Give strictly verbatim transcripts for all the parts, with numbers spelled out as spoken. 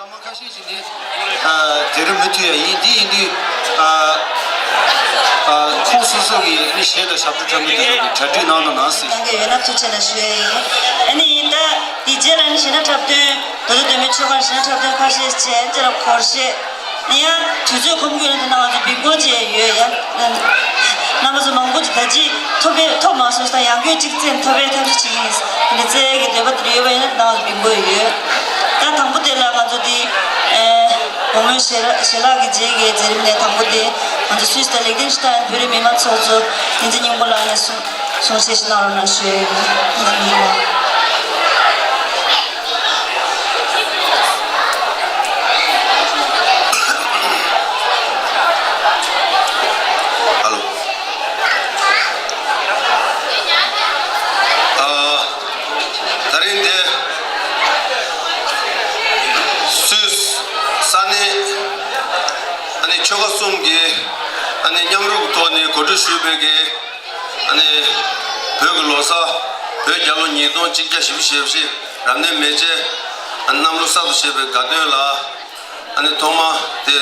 སྐར་མ་ཁ་ཤས་ཤིག་ནི་ཨ་དེ་རུ་མུ་མཐུད་ཡ་ཡིན། འདི་ཡིན་དུས་ཨ་ཨ་ཁོང་སོ་སོ་གི་ནི་གཞས་དང་ཞབས་བྲོ་འཁྲབ་མི་དེ་ཚོ་གི་གྲ་སྒྲིག་གནང་དང་གནང་ཟིན། གནང་གི་ཡོད་ན་ཐུགས་རྗེ་ཆེ་ལ་ཞུ་ཡ་ཡིན། ཨ་ནི་ད་འདི་རྗེས་ལ་ནི་གཞས་སྣ་འཁྲབ་སྟོན་མདོ་སྟོད་སྡོད་མི་ཆོལ་ཁ་གཞས་སྣ་འཁྲབ་སྟོན་ཁ་ཤས་བྱས། དེ་ལ་སྒོར་གཞས། ཡང་དུས་ཚོད་ཁོམ་གྱི་ཡོད་ན་དེ་ན་ང་ཚོ་བིང་གོ་བྱས་ཡོད་ཡ། རྣམ་པ་ཚོ་མང་པོ་ཅིག་ད་ཅི་ཐོབ་པའི་ཐོབ་མ་སོང་ཙང་ཡང་སྐྱོན་གཅིག་བཙལ་ཐོབ་པའི་ཐབས་ཤེས་བྱེད་ཀྱི་ཡིན། དེ་འདྲ་བཙལ་གྱི་འདོད་པ་དེ་ཡོད་པ་ཡིན་ན་དེ་ན་ང་ཚོ་བིང་གོ་ཡོད། ད་དང་པོ་དེ་ལ་ང་ཚོ་དེ་ཨེ་བུ་མོའི་ཞལ་ལག་ཞལ་ལག་གི་རྗེས་ཀྱི་མཛད་རིམ་ནས་དང་པོ་དེ་ང་ཚོ་སུད་སི་དང་ལིག་ཏེན་ཤི་ཏན་བོད་རིགས་མི་མང་ཚོགས་གཙོ་བསྟན་འཛིན་སྙིང་པོ་ལགས་ནས་གསུང་གསུང་བཤད་ཞིག་གནང་རོགས་གནང་ཞུ་ཡ་ཡིན། ཨ་ལོ། ཨ། ད་རིང་འདི་སུད་སི་ས་གནས་ཨ་ནི་ཆོལ་ཁ་གསུམ་གྱི་ཨ་ནི་མཉམ་རུབ་ཐོག་ནས་གོ་སྒྲིག་ཞུས་པའི་གི་ཨ་ནི་བོད་ཀྱི་ལོ་གསར་བོད་རྒྱལ་ལོ་ཉིས་སྟོང་གཅིག་བརྒྱ་བཞི་བཅུ་ཞེ་བཞི་རབ་གནས་མེ་བྱེད་ཨ་ནི་གནམ་ལོ་གསར་དུ་བཞད་པའི་དགའ་སྟོན་ལ། ཨ་ནི་ཐོག་མ་དེ་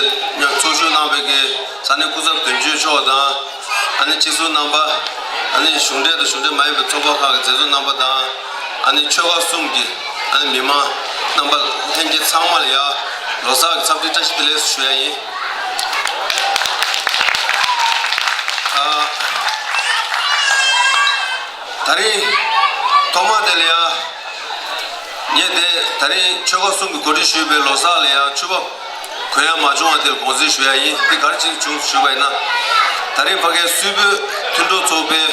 ཚོགས་ཞུགས་གནང་བའི་གི་ས་གནས་སྐུ་ཚབ་དོན་གཅོད་མཆོག་དང་། ཨ་ནི་སྤྱི་ཟུར་རྣམ་པ། ཨ་ནི་གཞུང་འབྲེལ་དང་གཞུང་འབྲེལ་མ་ཡིན་པའི་ཚོགས་པ་ཁག་གི་མཛད་གཙོ་རྣམ་པ་དང་། ཨ་ནི་ཆོལ་ཁ་གསུམ་གྱི་ཨ་ནི་མི་མང་རྣམ་པ་ལྷན་རྒྱས་ཚང་མ་ལ་ཡ་ལོ་གསར་གྱི་འཚམས་འདྲི་བཀྲ་ཤིས་བདེ་ལེགས་ཞུ་ཡ་ཡིན། ཨ། ད་རིང་ཐོག་མ་དེ་ལ་ཡ། ངས་དེ་ད་རིང་ཆོལ་ཁ་གསུམ་གྱིས་གོ་སྒྲིག་ཞུས་པའི་ལོ་གསར་ལ་ཡ་ཕྱུ་པ་གོན་ཡ་མ་བྱུང་བ་དེ་ལ་དགོངས་སེལ་ཞུ་ཡ་ཡིན། དེ་ག་རེ་བྱས་བྱུང་ཞུས་པ་ཡིན་ན། ད་རིང་ཕ་གིའི་སུད་བོད་མཐུན་གྲོགས་ཚོགས་པའི་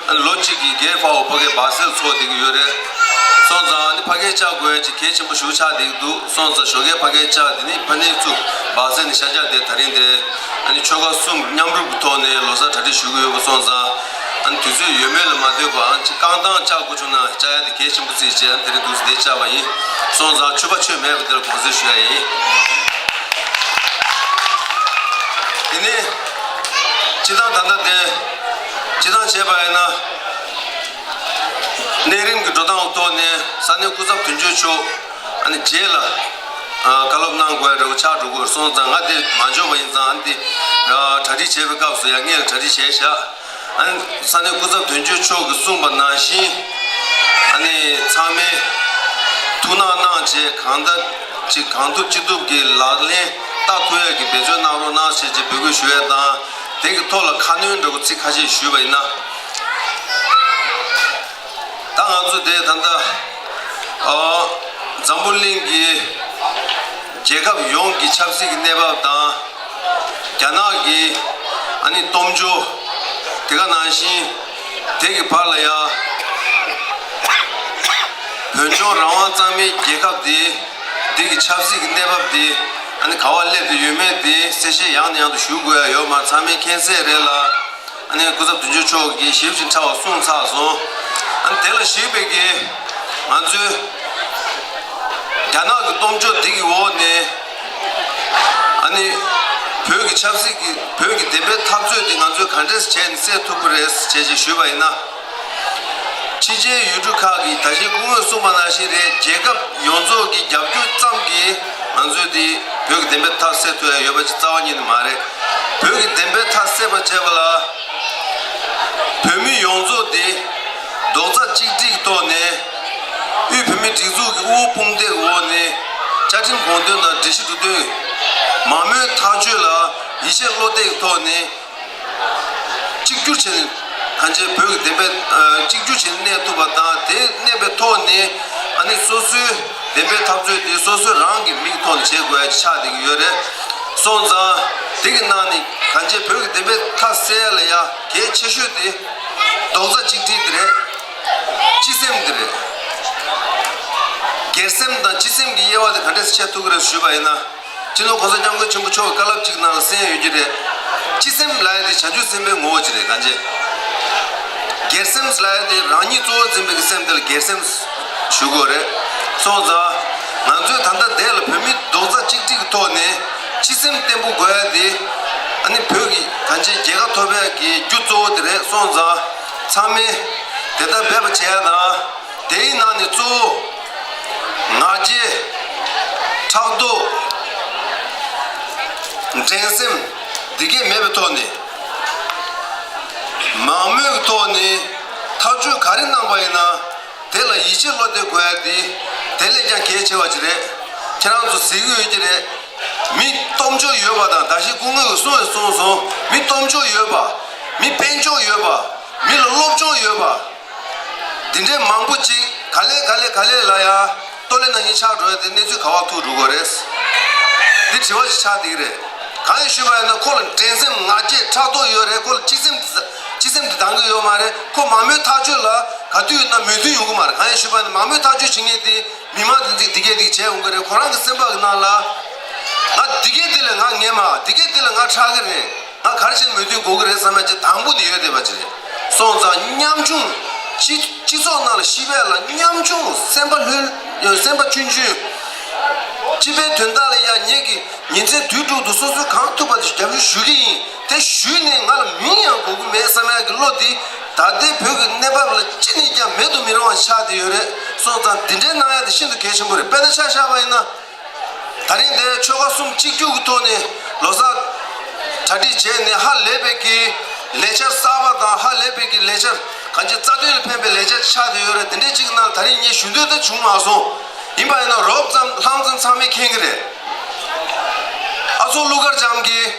ཨ་ནི་ལོ་གཅིག་གི་རྒྱལ་ཕ་བོ་ཕ་གིའི་སྦ་སེལ་ཚོགས་བསྡད་ཀྱི་ཡོད་རེད། སོང་ཙང་ཨ་ནི་ཕ་གིའི་བཅར་དགོས་ཡ་ཅིག་གལ་ཆེན་པོ་ཞིག་ཆགས་བསྡད་ཀྱི་འདུག་སོང་ཙང་ཞོགས་ཀས་ཕ་གིའི་བཅར་དེ་ནི་ཕ་ནས་ཚུར་སྦ་སེལ་ནས་ཤར་བཅར་དེ་ད་རིང་དེ། ཨ་ནི་ཆོལ་ཁ་གསུམ་མཉམ་རུབ་ཀྱི་ཐོག་ནས་ལོ་གསར་གྲ་སྒྲིག་ཞུ་གི་ཡོད་པ་སོང་ཙང་། ཨ་ནི་དུས་ཚོད་ཡོད་མེད་ལ་མ་ལྟོས་པར་ཨ་ནི་རྐང་ཐང་བཅག་དགོས་བྱུང་ན་བཅག་ཡ་དེ་གལ་ཆེན་པོ་བརྩིས་བྱས་ཨ་ནི་དེ་རིང་འདུག་སེ་འདིར་བཅར་བ་ཡིན། སོང་ཙང་ཕྱུ་པ་ཆོད་མེད་པ་དེ་ལ་དགོངས་སེལ་ཞུ་ཡ་ཡིན། དེ་ནས་སྤྱི་བཏང་ད་ལྟ་དེ་སྤྱི་བཏང་བྱས་པ་ཡིན་ན། གནས་རིམ་གྱི་འགྲོ་སྟངས་ཐོག་ནས་ས་གནས་སྐུ་ཚབ་དོན་གཅོད་མཆོག་ཨ་ནི་རྗེས་ལ་ཨ་བཀའ་སློབ་གནང་དགོས་རེད་པ་ཆགས་འགྲོ་གི་ཡོད་སོང་ཙང་། ང་དེ་མ་འབྱོར་བ་ཡིན་ཙང་ཨ་ནི་དེ་ཨ་གྲ་སྒྲིག་བྱེད་པའི་སྐབས་སུ་ཡང་ངས་ལ་གྲ་སྒྲིག་བྱས་བཞག་ཨ་ནི་ས་གནས་སྐུ་ཚབ་དོན་གཅོད་མཆོག་གིས་གསུངས་པ་ནང་བཞིན། ཨ་ནི་ཚང་མས་ཐུགས་སྣང་གནང་བྱས་གང་ལྟར་ཅིག་གང་ཐུབ་ཅི་ཐུབ་ཀྱིས་ལག་ལེན་བསྟར་ཐུབ་ཡས་ཀྱི་འབད་བརྩོན་གནང་རོགས་གནང་ཞེས་ཀྱི་འབོད་སྐུལ་ཞུ་ཡས་དང་། དེ་གི་ཐོག་ལ་ཁ་སྣོན་འདྲ་པོ་ཚིག་ཁ་ཤས་ཞུས་པ་ཡིན་ན། ད་ང་ཚོ་དེ་ད་ལྟ་ཨ་འཛམ་བུ་གླིང་གི་རྒྱལ་ཁབ་ཡོངས་ཀྱི་ཆབ་སྲིད་ཀྱི་གནས་བབ་དང་། རྒྱ་ནག་གི་ཨ་ནི་སྟོབས་འབྱོར། དེ་ག་ནང་བཞིན་དེ་གི་བར་ལ་ཡང་བོད་ལྗོངས་རང་དབང་གཙང་མའི་རྒྱལ་ཁབ་དེ་དེ་གི་ཆབ་སྲིད་ཀྱི་གནས་བབ་དེ་ཨ་ནི་ག་པར་སླེབས་ཏེ་ཡོད་མེད་དེ་གསལ་བཤད་ཡང་ནས་ཡང་དུ་ཞུ་དགོས་ཡ་ཡོད་མ་རེད། ཚང་མས་མཁྱེན་གསལ་རེད་ལ། ཨ་ནི་སྐུ་ཚབ་དོན་གཅོད་མཆོག་གིས་ཞིབ་ཅིང་ཕྲ་བ་གསུངས་ཚར་སོང་། ཨ་ནི་དེ་ལ་གཞིགས་པའི་གི་ང་ཚོའི་རྒྱ་ནག་གི་སྟོབས་འབྱོར་འདི་གི་འོག་ནས་ཨ་ནི་བོད་ཀྱི་ཆབ་སྲིད་ཀྱི་བོད་ཀྱི་བདེན་པའི་འཐབ་རྩོད་འདི་ང་ཚོས་ག་འདྲས་བྱས་ནས་སེལ་ཐུབ་ཀྱི་རེད་ཅེས་ཅིག་ཞུས་པ་ཡིན་ན། ཕྱི་རྒྱལ་ཡུལ་གྲུ་ཁག་གིས་ད་གིན་སྐུ་ངོས་གསུངས་པ་ནང་བཞིན་རེད། རྒྱལ་ཁབ་ཡོངས་རྫོགས་ཀྱི་རྒྱབ་སྐྱོར་ཙམ་གྱིས་ང་ཚོས་འདི་བོད་ཀྱི་བདེན་པའི་མཐའ་གསལ་ཐུབ་ཡ་ཡོད་པ་ཅིག་རྩ་བ་ཉིད་ནས་མ་རེད། བོད་ཀྱི་བདེན་པའི་མཐའ་གསལ་བར་བྱེད་པ་ལ། བོད་མི་ཡོངས་རྫོགས་དེ་རྡོག་རྩ་གཅིག་སྒྲིལ་གྱི་ཐོག་ནས། དབུས་བོད་མིའི་སྒྲིག་འཛུགས་ཀྱི་དབུ་བོ་དཔུང་སྡེའི་འོག་ནས་བཅའ་ཁྲིམས་དགོངས་དོན་དང་སྒྲིག་གཞི་འབྲུ་དོན་མང་མོས་ཐག་གཅོད་ལ་ཡིད་ཆེས་བློ་གཏད་ཀྱི་ཐོག་ནས། གཅིག་གྱུར་བྱས་ནས་གང་ཅི་བོད་ཀྱི་བདེན་པའི་ཨ་གཅིག་གྱུར་བྱས་ནས་གནས་ཐུབ་པ་དང་། དེ་གནས་པའི་ཐོག་ནས་ཨ་ནི་སོ་སོའི་བདེན་པའི་འཐབ་རྩོད་དེ་སོ་སོའི་རང་གི་མིག་ཐོག་ནས་བྱེད་དགོས་ཡ་ཆགས་བསྡད་ཀྱི་ཡོད་རེད། སོང་ཙང་དེ་གི་ནང་ནས་གང་ཅི་བོད་ཀྱི་བདེན་པའི་མཐའ་གསལ་ལ་ཡ་གལ་ཆེ་ཤོས་དེ་རྡོག་རྩ་གཅིག་སྒྲིལ་དེ་རེད། སྤྱི་སེམས་དེ་རེད། སྒེར་སེམས་དང་སྤྱི་སེམས་ཀྱི་དབྱེ་བ་དེ་ག་འདྲས་སེ་ཕྱེ་ཐུབ་ཀྱི་རེད་ཞུས་པ་ཡིན་ན། སྤྱི་ནོར་གོང་ས་སྐྱབས་མགོན་ཆེན་པོ་མཆོག་གི་བཀའ་སློབ་ཅིག་ནང་ལ་གསན་ཡོད་ཀྱི་རེད། སྤྱི་སེམས་ལབ་ཡ་དེ་བྱང་ཆུབ་སེམས་དཔའི་ངོ་བོ་ཅིག་རེད། གང་ཅི། སྒེར་སེམས་ལབ་ཡ་དེ་རང་ཉིད་གཙོ་བོར་འཛིན་པའི་གི་སེམས་དེ་ལ་སྒེར་སེམས་ཞུ་དགོས་རེད། སོང་ཙང་ང་ཚོས་ད་ལྟ་འདི་ལ་བོད་མི་རྡོག་རྩ་གཅིག་སྒྲིལ་གྱི་ཐོག་ནས་སྤྱི་སེམས་བརྟན་པོ་དགོས་ཡ་དེ། ཨ་ནི་བོད་ཀྱི་གང་ཅི་རྒྱལ་ཁ་ཐོབ་ཡ་གི་རྒྱུ་གཙོ་བོ་དེ་རེད། སོང་ཙང་ཚང་མས་དེ་ལྟར་འབད་པ་བྱེད་ཡ་དང་། དེའི་ནང་ནས་གཙོ་བོ་ང་རྒྱལ། ཕྲག་དོག་འགྲན་སེམས་འདི་གས་མེད་པའི་ཐོག་ནས། མང་མོས་ཀྱི་ཐོག་ནས་ཐག་གཅོད་ག་རེ་གནང་པ་ཡིན་ན། དེ་ལ་ཡིད་ཆེས་བློ་གཏད་དགོས་ཡ་དེ་དེ་ལས་ཀྱང་གལ་ཆེ་བ་ཅིག་རེད། ཁྱེད་རང་ཚོ་གཟིགས་ཀྱི་ཡོད་ཀྱི་རེད། མི་སྟོབས་འབྱོར་ཡོད་པ་དང་། ད་གཞི་སྐུ་ངོ་གིས་གསུངས་རེད་གསུངས་སོང་། མི་སྟོབས་འབྱོར་ཡོད་པ། མི་དཔལ་འབྱོར་ཡོད་པ། མི་ལ་སློབ་སྦྱོང་ཡོད་པ། འདི་འདྲའི་མང་པོ་ཅིག་ག་ལེ་ག་ལེ་ག་ལེ་ལ་ཡ་ལྟོ་ལེ་ནང་བཞིན་ཆགས་འགྲོ་ཡ་དེ་གནས་ཚུལ་ག་བ་ཐུག་འགྲོ་གི་རེད། འདི་དྲི་བ་ཞིག་ཆགས་བསྡད་ཀྱི་རེད། གང་ཡིན་ཞུས་པ་ཡིན་ན། ཁོ་ལ་འགྲན་སེམས་ང་རྒྱལ་ཕྲག་དོག་ཡོད་རེད། ཁོ་ལ་གཅིག་སེམས་གཅིག་སེམས་དེ་འདང་གི་ཡོད་མ་རེད། ཁོ་མང་མོས་ཐག་གཅོད་ལ་ག་དུས་ཡིན་ན་མོས་མཐུན་ཡོང་གི་མ་རེད། གང་ཡིན་ཞུས་པ་ཡིན་ན། མང་མོས་ཐག་གཅོད་བྱེད་མཁན་དེ་མི་མང་དེ་འདི་འདི་གས་འདི་བྱས་ཡོང་གི་རེད། ཁོ་རང་གི་སེམས་པ་གི་ནང་ལ། ང་འདི་གས་འདི་ལས་ང་ངན་མ། འདི་གས་འདི་ལས་ང་དྲག་གི་རེད། ང་ག་རེ་བྱས་ནས་མོས་མཐུན་དགོས་ཀྱི་རེད་བསམ་ཡ་ཅིག་དང་པོ་ནས་ཡོད་བསྡད་པ་ཅིག་རེད། སོང་ཙང་ཉམ་ཆུང་། སྤྱི་སྤྱི་ཚོགས་ནང་ལ་གཞིས་པ་ལ་ཉམ་ཆུང་། སེམས་པ་ལྷོད། སེམས་པ་ཆུང་ཆུང་། སྤྱི་པའི་དོན་དག་ལ་ཡ་ངེད་ཀྱིས་ཉིན་མཚན་དུས་དྲུག་ཏུ་སོ་སོའི་གང་ཐུབ་པ་དེ་རྒྱབ་སྐྱོར་ཞུ་གི་ཡིན། དེ་ཞུས་ནས་ང་ལ་མིང་ཡང་དགོས་ཀྱི་མེད་བསམ་ཡ་གི་བློ་དེ་ད་ལྟའི་བོད་ཀྱི་གནས་བབ་ལ་ཅི་ནས་ཀྱང་མེད་དུ་མི་རུང་བ་ཆགས་བསྡད་ཡོད་རེད། སོང་ཙང་འདི་འདྲའི་གནང་ཡ་དེ་ཤིན་ཏུ་གལ་ཆེན་པོ་རེད། དཔེར་ན་ཆ་བཞག་པ་ཡིན་ན། ད་རིང་འདིར་ཆོལ་ཁ་གསུམ་གཅིག་གྱུར་གྱི་ཐོག་ནས་ལོ་གསར་གྲ་སྒྲིག་བྱས་ནས། ཧ་ལས་པའི་གི་ལས་འཆར་གསར་པ་དང་། ཧ་ལས་པའི་གི་ལས་འཆར་གང་ཅི་རྩ་དོན་ལ་ཕན་པའི་ལས་འཆར་ཆགས་བསྡད་ཡོད་རེད། དེ་འདྲའི་གཅིག་ནང་ད་རིང་ངས་ཞུ་འདོད་ད་བྱུང་མ་སོང་། ཡིན་པ་ཡིན་ན་རོབ་ཙམ་ལྷང་ཙམ་ཚང་མས་མཁྱེན་གྱི་རེད། ཨ་ཚོགས་ཀླུ་མཁར་བྱམས་ཀྱིས་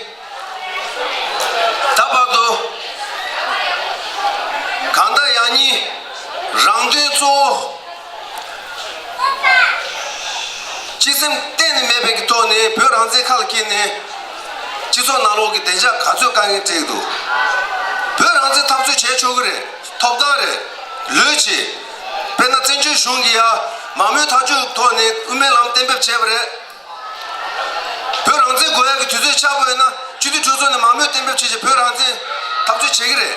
ད་བར་དུ་གང་ལྟར་ཡང་སྙིང་རང་དོན་གཙོ་བོ། སྤྱི་སེམས་གཏན་ནས་མེད་པའི་གི་ཐོག་ནས་བོད་རང་བཙན་ཁ་ལ་འཁྱེར་ནས། སྤྱི་ཚོགས་ནང་ལོགས་ཀྱི་བདེ་འཇགས་ག་ཚོད་དཀའ་ངལ་འཕྲད་ཀྱི་འདུག་བོད་རང་བཙན་འཐབ་རྩོད་བྱས་ཆོག་གི་རེད། ཐོབ་ཐང་རེད། ལོས་བྱེད། དཔེར་ན་བཙན་བྱོལ་གཞུང་གིས་ཡ་མང་མོས་ཐག་གཅོད་ཐོག་ནས་དབུ་མའི་ལམ་གཏན་འབེབས་བྱས་པ་རེད། བོད་རང་བཙན་དགོས་ཡག་གི་དུས་ཚོད་ཆགས་པ་ཡིན་ན། སྤྱི་འཐུས་གྲོས་ཚོགས་ནས་མང་མོས་གཏན་འབེབས་བྱས་བྱས་བོད་རང་བཙན་འཐབ་རྩོད་བྱེད་ཀྱི་རེད།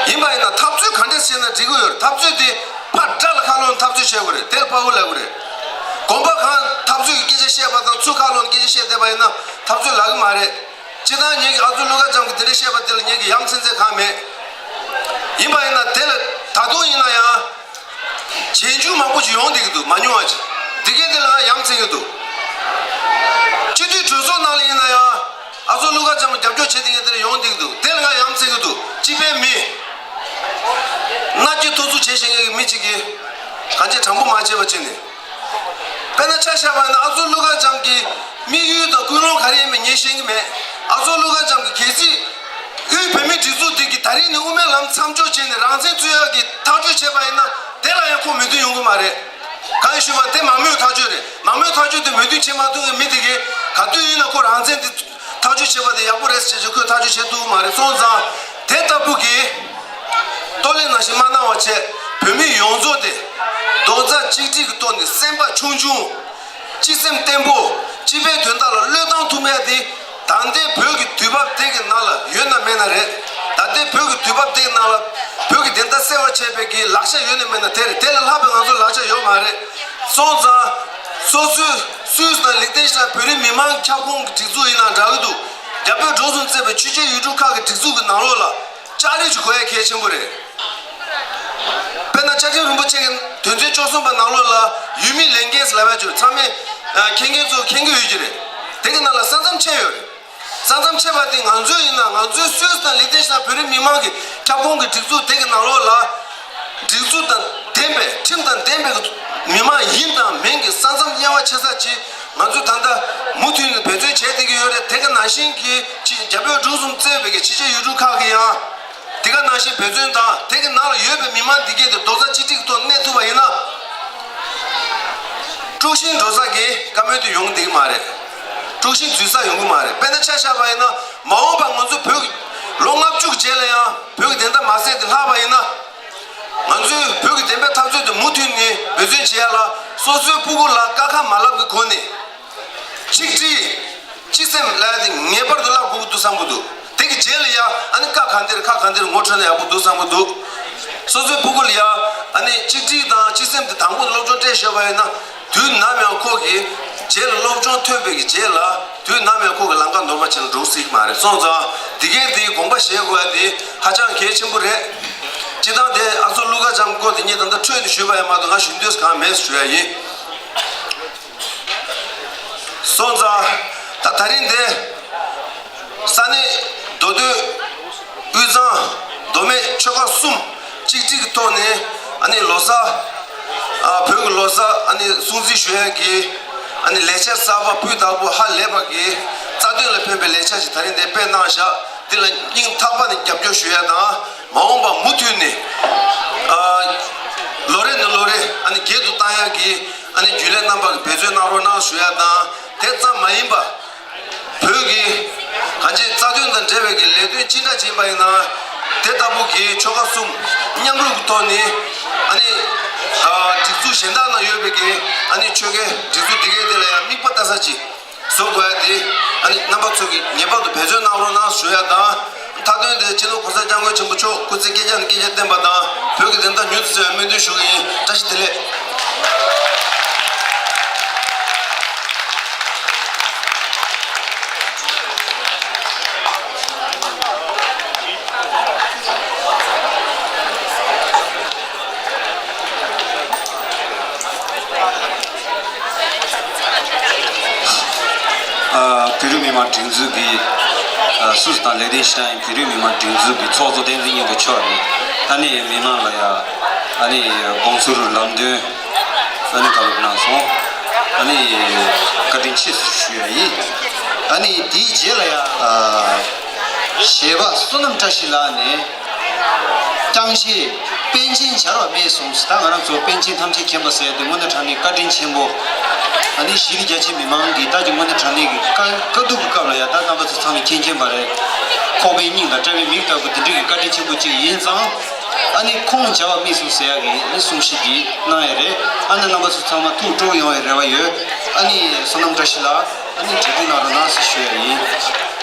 ཡིན་པ་ཡིན་ན་འཐབ་རྩོད་ག་འདྲས་བྱས་ན་འགྲིག་གི་ཡོད་རེད། འཐབ་རྩོད་དེ་ཕར་དགྲ་ལ་ཁ་ལོག་ནས་འཐབ་རྩོད་བྱེད་དགོས་རེད། དེ་ལ་དཔའ་བོ་ལབ་དགོས་རེད། དགོན་པ་གང་འཐབ་རྩོད་ཀྱི་སྐད་ཆ་བཤད་པ་དང་། ཚུར་ཁ་ལོག་ནས་སྐད་ཆ་བཤད་བསྡད་པ་ཡིན་ན་འཐབ་རྩོད་ལབ་ཀྱི་མ་རེད། སྤྱིར་བཏང་ངེད་ཀྱི་ཨ་ཚོ་ཀླུ་མཁར་བྱམས་ཀྱིས་དེ་འདྲ་བཤད་པ་དེ་ལ་ངེད་ཀྱི་ཡ་མཚན་ཚད་གང་མེད། ཡིན་པ་ཡིན་ན་དེ་ལ་ད་དུང་ཡིན་ན་ཡང་། རྗེས་འཇུག་མང་པོ་ཞིག་ཡོང་བསྡད་ཀྱི་འདུག་མ་ཉུང་བ་ཅིག་འདི་གས་དེ་ལ་ང་ཡ་མཚན་གྱི་འདུག་སྤྱི་འཐུས་གྲོས་ཚོགས་ནང་ལ་ཡིན་ན་ཡང་། ཨ་ཚོ་ཀླུ་མཁར་བྱམས་ལ་རྒྱབ་སྐྱོར་བྱེད་མཁན་དེ་འདྲ་ཡོང་བསྡད་ཀྱི་འདུག་དེ་ལ་ང་ཡ་མཚན་གྱི་འདུག་སྤྱི་པའི་མི། མནའ་སྐྱེལ་ཐུབ་ཚོད་བྱེད་ཤེས་མཁན་གྱི་མི་གཅིག་གིས་གང་ཅི་དྲང་པོ་མ་བྱས་པ་བྱས་ནས། དཔེར་ན་ཆ་བཞག་པ་ཡིན་ན། ཨ་ཚོ་ཀླུ་མཁར་བྱམས་ཀྱི་དམིགས་ཡུལ་དང་ཀུན་སློང་ག་རེ་ཡིན་མིན་ངས་ཤེས་ཀྱི་མེད། ཨ་ཚོ་ཀླུ་མཁར་བྱམས་ཀྱིས་གལ་སྲིད་དབུས་བོད་མིའི་སྒྲིག་འཛུགས་འདི་གིས་ད་རིང་ནས་དབུ་མའི་ལམ་མཚམས་འཇོག་བྱས་ནས་རང་བཙན་རྩོད་ཡག་གི་ཐག་གཅོད་བྱས་པ་ཡིན་ན། དེ་ལ་ཡང་ཁོ་མོས་མཐུན་ཡོང་གི་མ་རེད། གང་ཡིན་ཞུས་པ་ན། དེ་མང་མོས་ཐག་གཅོད་རེད། མང་མོས་ཐག་གཅོད་དེ་མོས་མཐུན་བྱེད་མ་ཐུབ་པའི་མི་དེ་གིས་ག་དུས་ཡིན་ན་ཁོ་རང་བཙན་དེ་ཐག་གཅོད་བྱས་པ་དེ་ཡག་པོ་རེད་ཟེར་བྱས་ཁོས་ཐག་གཅོད་བྱེད་ཐུབ་ཀྱི་མ་རེད། སོང་ཙང་དེ་ལྟ་བུ་གི་ལྟོ་ལེ་ནང་བཞིན་མ་གནང་བ་བྱས། བོད་མི་ཡོངས་རྫོགས་དེ་རྡོག་རྩ་གཅིག་སྒྲིལ་གྱི་ཐོག་ནས་སེམས་པ་ཆུང་ཆུང་། སྤྱི་སེམས་བརྟན་པོ། སྤྱི་པའི་དོན་དག་ལ་བློས་བཏང་ཐུབ་མཁན་དེ། ད་ལྟའི་བོད་ཀྱི་དུས་བབ་དེ་གི་ནང་ལ་ཡོད་ན་མེད་ན་རེད། ད་ལྟའི་བོད་ཀྱི་དུས་བབ་དེ་གི་ནང་ལ་བོད་ཀྱི་བདེན་མཐའ་གསལ་བར་བྱེད་པའི་གི་ལག་ཆ་ཡོད་ན་མེད་ན་དེ་རེད། དེ་ལས་ལྷག་པའི་ང་ཚོ་ལག་ཆ་ཡོད་མ་རེད། སོང་ཙང་། སོ་སོའི། སུད་སི་དང་ལིག་ཏེན་ཤི་ཊེན་བོད་རིགས་མི་མང་ཁྱབ་ཁོངས་ཀྱི་སྒྲིག་འཛུགས་ཡིན་ན་འདྲ་གི་འདུག་རྒྱ་བོད་འབྲུག་གསུམ་གཙོས་པའི་ཆོས་བྱེད་ཡུལ་གྲུ་ཁག་གི་སྒྲིག་འཛུགས་ཀྱི་ནང་ལོགས་ལ། ལྕགས་རིགས་ཀྱི་དགོས་ཡ་གལ་ཆེན་པོ་རེད། དཔེར་ན་བཅའ་ཁྲིམས་རིན་པོ་ཆེ་གི་དོན་ཚན་བཅུ་གསུམ་པ་ནང་ལོགས་ལ་ཡུལ་མིའི་ལས་འགན་ཟེར་ལབ་ཡ་ཅིག་ཡོད། ཚང་མས་ཨ་མཁྱེན་མཁན་ཚོ་མཁྱེན་གྱི་ཡོད་ཀྱི་རེད། དེ་གི་ནང་ལ་ས་མཚམས་ཕྱེ་ཡོད་རེད། ས་མཚམས་ཕྱེ་བ་དེ་ང་ཚོའི་ཡིན་ན། ང་ཚོའི་སུད་སི་དང་ལིག་ཏེན་ཤི་ཊེན་བོད་རིགས་མི་མང་གི་ཁྱབ་ཁོངས་ཀྱི་སྒྲིག་འཛུགས་དེ་གི་ནང་ལོགས་ལ། སྒྲིག་འཛུགས་དང་ལྡན་པའི། ཁྲིམས་དང་ལྡན་པའི་མི་མང་ཡིན་དང་མིན་གྱི་ས་མཚམས་དབྱེ་བ་ཕྱེ་ས་ཅིག་ང་ཚོས་ད་ལྟ་མུ་མཐུད་ནས་འབད་བརྩོན་བྱས་བསྡད་ཀྱི་ཡོད་རེད། དེ་ག་ནང་བཞིན་གྱི་ཕྱི་རྒྱ་བོད་འབྲུག་གསུམ་གཙོས་པའི་གི་ཕྱི་རྒྱལ་ཡུལ་གྲུ་ཁག་གི་ཡང་དེ་ག་ནང་བཞིན་འབད་བརྩོན་དང་། དེ་གི་ནང་ལ་ཡོད་པའི་མི་མང་འདི་གས་དེ་རྡོག་རྩ་གཅིག་སྒྲིལ་གྱི་ཐོག་གནས་ཐུབ་པ་ཡིན་ན། དཀྲུག་ཤིང་འགྲོ་ས་གི་བཀའ་མོལ་དེ་ཡོང་གི་མ་རེད། དཀྲུག་ཤིང་འཛུལ་ས་ཡོང་གི་མ་རེད། དཔེར་ན་ཆ་བཞག་པ་ཡིན་ན། མ་འོངས་པར་ང་ཚོ་བོད་ཀྱི་ལོ་ལྔ་བཅུ་རྗེས་ལ་ཡང་བོད་ཀྱི་བདེན་མཐའ་མ་གསལ་དེ་ལྷག་པ་ཡིན་ན། ང་ཚོས་བོད་ཀྱི་བདེན་པའི་འཐབ་རྩོད་དེ་མུ་མཐུད་ནས་འབད་བརྩོན་བྱེད་ཡ་ལ། སོ་སོའི་སྤུ་གུ་ལ་དཀའ་ཁག་མ་ལབ་ཀྱི་སྒོ་ནས། ཆིག་སྒྲིལ། སྤྱི་སེམས་ལབ་ཡ་དེ་ངེས་པར་དུ་བརླག་དགོས་ཀྱི་འདུག་བསམ་གྱི་འདུག་དེ་གི་རྗེས་ལ་ཡ་ཨ་ནི་ཁ་གང་འདིར་ཁ་གང་འདིར་ངོ་འཕྲོད་ན་ཡག་པོ་འདུག་བསམ་གྱི་འདུག་སོ་སོའི་སྤུ་གུ་ལ་ཡ་ཨ་ནི་ཆིག་སྒྲིལ་དང་སྤྱི་སེམས་དེ་དང་པོ་སློབ་སྦྱོང་སྤྲད་ཤེས་པ་ཡིན་ན། དུས་ནམ་ཡང་ཁོ་གི་རྗེས་ལ་སློབ་སྦྱོང་ཐོན་པའི་གི་རྗེས་ལ། དུས་ནམ་ཡང་ཁོ་གི་ལམ་ཁ་ནོར་བ་ཅིག་ལ་འགྲོ་སྲིད་ཀྱི་མ་རེད། སོང་ཙང་འདི་གས་དེ་དགོངས་པ་བཞེས་དགོས་ཡ་དེ་ཧ་ཅང་གལ་ཆེན་པོ་རེད། སྤྱིར་བཏང་དེ་ཨ་ཚོ་ཀླུ་མཁར་བྱམས་སྐོར་དེ་ངས་ད་ལྟ་འཕྲོས་ནས་ཞུས་པ་ཡིན་མ་གཏོགས། ང་ཞུ་འདོད་གང་མེད་ཞུ་ཡ་ཡིན། སོང་ཙང་། ད་ད་རིང་འདི་ས་གནས་མདོ་སྟོད་དབུས་གཙང་མདོ་སྨད་ཆོལ་ཁ་གསུམ་གཅིག་སྒྲིལ་གྱི་ཐོག་ནས། ཨ་ནི་ལོ་གསར། ཨ་བོད་ཀྱི་ལོ་གསར་ཨ་ནི་སྲུང་བརྩི་ཞུ་ཡས་ཀྱི་ཨ་ནི་ལས་འཆར་གསར་པ་སྤུས་དག་པོ་ཧ་ལས་པ་གི་རྩ་དོན་ལ་ཕན་པའི་ལས་འཆར་ཞིག་ད་རིང་འདི་སྤེལ་གནང་བཞག་འདི་ལ་སྙིང་ཐག་པ་ནས་རྒྱབ་སྐྱོར་ཞུ་ཡས་དང་། མ་འོངས་པ་མུ་མཐུད་ནས་ཨ་ལོ་རེ་ནས་ལོ་རེ་ཨ་ནི་རྒྱས་སུ་བཏང་ཡས་ཀྱི་ཨ་ནི་རྒྱུན་ལས་རྣམ་པ་གིས་འབད་བརྩོན་གནང་རོགས་གནང་ཞུ་ཡས་དང་། དེ་ཙམ་མ་ཡིན་པ། བོད་ཀྱི་གང་ཅི་རྩ་དོན་དང་འབྲེལ་བའི་གི་ལས་དོན་ཅི་འདྲ་ཅིག་ཡིན་པ་ཡིན་ན། དེ་ལྟ་བུ་གི་ཆོལ་ཁ་གསུམ་མཉམ་རུབ་ཀྱི་ཐོག་ནས་ཨ་ནི་ཨ་སྒྲིག་འཛུགས་གཞན་དག་ནང་ཡོད་པའི་གི་ཨ་ནི་ཆོལ་ཁའི་སྒྲིག་འཛུགས་འདི་གའི་དེ་ལ་ཡང་དམིགས་པ་ལྟ་ས་ཅིག་བཟོ་དགོས་ཡ་དེ། ཨ་ནི་རྣམ་པ་ཚོ་གིས་ངེས་པར་དུ་འབད་བརྩོན་གནང་རོགས་གནང་ཞུ་ཡ་དང་། མཐའ་དོན་དེ་སྤྱི་ནོར་༸གོང་ས་༸སྐྱབས་མགོན་ཆེན་པོ་མཆོག་སྐུ་ཚེ་བསྐལ་བརྒྱར་ནས་བསྐལ་བརྒྱར་བརྟན་པ་དང་། བོད་ཀྱི་བདེན་མཐའ་མྱུར་དུ་གསལ་བའི་སྨོན་འདུན་ཞུ་གི་ཡིན། བཀྲ་ཤིས་བདེ་ལེགས། ཨ་བོད་རིགས་མི་མང་སྒྲིག་འཛུགས་ཀྱི་ཨ་སུད་སི་དང་ལེགས་ལྡན་ཕྱི་ནང་བོད་རིགས་མི་མང་སྒྲིག་འཛུགས་ཀྱི་ཚོགས་གཙོ་བསྟན་འཛིན་སྙིང་པོ་མཆོག་ནས་ཨ་ནི་མི་མང་ལ་ཡ་ཨ་ནི་དགོངས་ཚུལ་ལམ་སྟོན་ཨ་ནི་བཀའ་སློབ་གནང་སོང་། ཨ་ནི་བཀའ་དྲིན་ཆེ་ཞུ་ཡ་ཡིན། ཨ་ནི་དེའི་རྗེས་ལ་ཡ་ཨ་གཞས་པ་བསོད་ནམས་བཀྲ་ཤིས་ལགས་ནས། ཀྱང་ཤེས་པཎ་ཆེན་སྦྱར་བ་སྨྲས་གསུངས་སོ། ད་ང་རང་ཚོ་པཎ་ཆེན་ཐམས་ཅད་མཁྱེན་པ་ཟེར་ཡ་དེ་དངོས་གནས་དྲང་གནས་བཀའ་དྲིན་ཆེན་པོ། ཨ་ནི་གཞིས་ལུས་རྒྱ་ཆེ་མི་མང་གིས་ད་ཀྱི་དངོས་གནས་དྲང་གནས་ཀྱི་དཀའ་དཀའ་སྡུག་གི་སྐབས་ལ་ཡ་ད་རྣམ་པ་ཚོ་ཚང་མས་མཁྱེན་མཁྱེན་པ་རེད། ཁོག་པའི་སྙིང་དང་དཔྲལ་བའི་མིག་ལྟ་བུ་དེ་འདྲ་གི་བཀའ་དྲིན་ཆེན་པོ་གཅིག་ཡིན་ཙང་། ཨ་ནི་ཁོང་སྦྱར་བ་སྨྲས་གསུངས་ཟེར་ཡ་གི་ཨ་ནི་གསུང་བཤད་ཅིག་གནང་ཡ་རེད། ཨ་ནི་རྣམ་པ་ཚོ་ཚང་མ་ཐུགས་སྤྲོ་ཡོང་བའི་རེ་བ་ཡོད། ཨ་ནི་བསོད་ནམས་བཀྲ་ཤིས་ལགས། ཨ་ནི་གྲོས་བསྡུར་གནང་རོགས་གནང་ཟེར་ཞུ་ཡ་ཡིན། ཨ།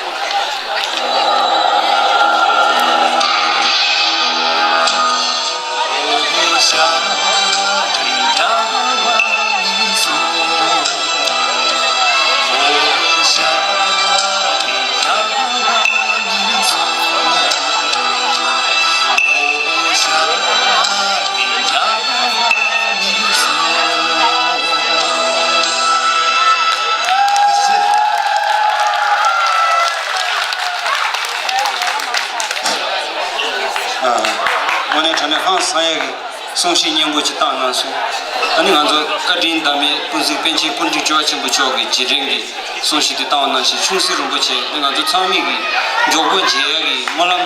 དངོས་གནས་དྲང་གནས་ཧང་སང་ཡག་གི་གསུང་བཤད་སྙན་པོ་ཅིག་བཏང་གནང་སོང་། ཨ་ནི་ང་ཚོ་བཀའ་དྲིན་བདག་མེད་ཀུན་གཟིགས་པཎ་ཆེན་སྐུ་ཕྲེང་བཅུ་བ་ཆེན་པོ་མཆོག་གི་རྗེས་དྲན་གྱི་གསུང་བཤད་དེ་བཏང་བ་ནང་བཞིན་ཆུང་སྲིད་རིན་པོ་ཆེ་ནི་ང་ཚོ་ཚང་མས་ཀྱི་མགྱོགས་པོ་མཇལ་ཡག་གི་སྨོན་ལམ།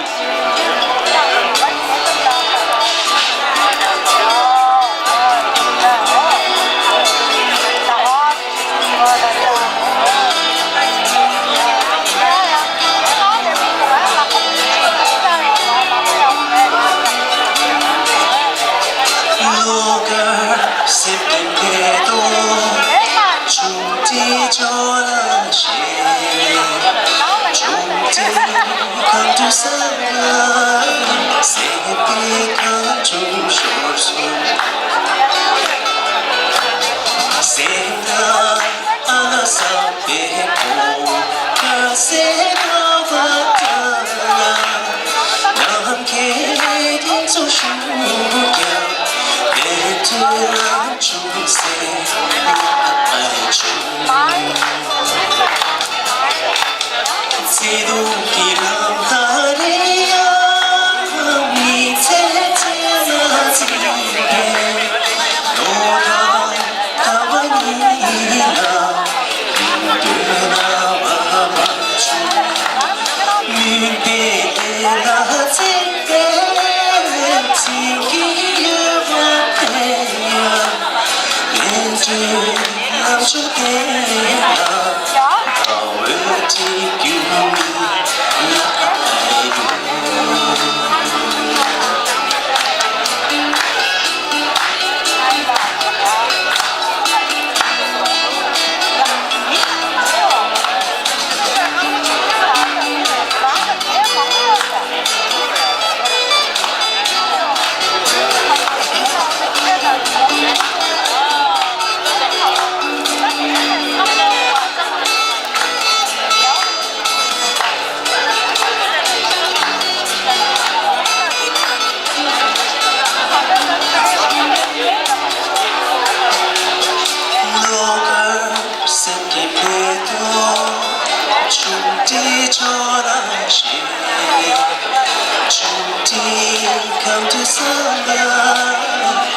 Come to Sangha,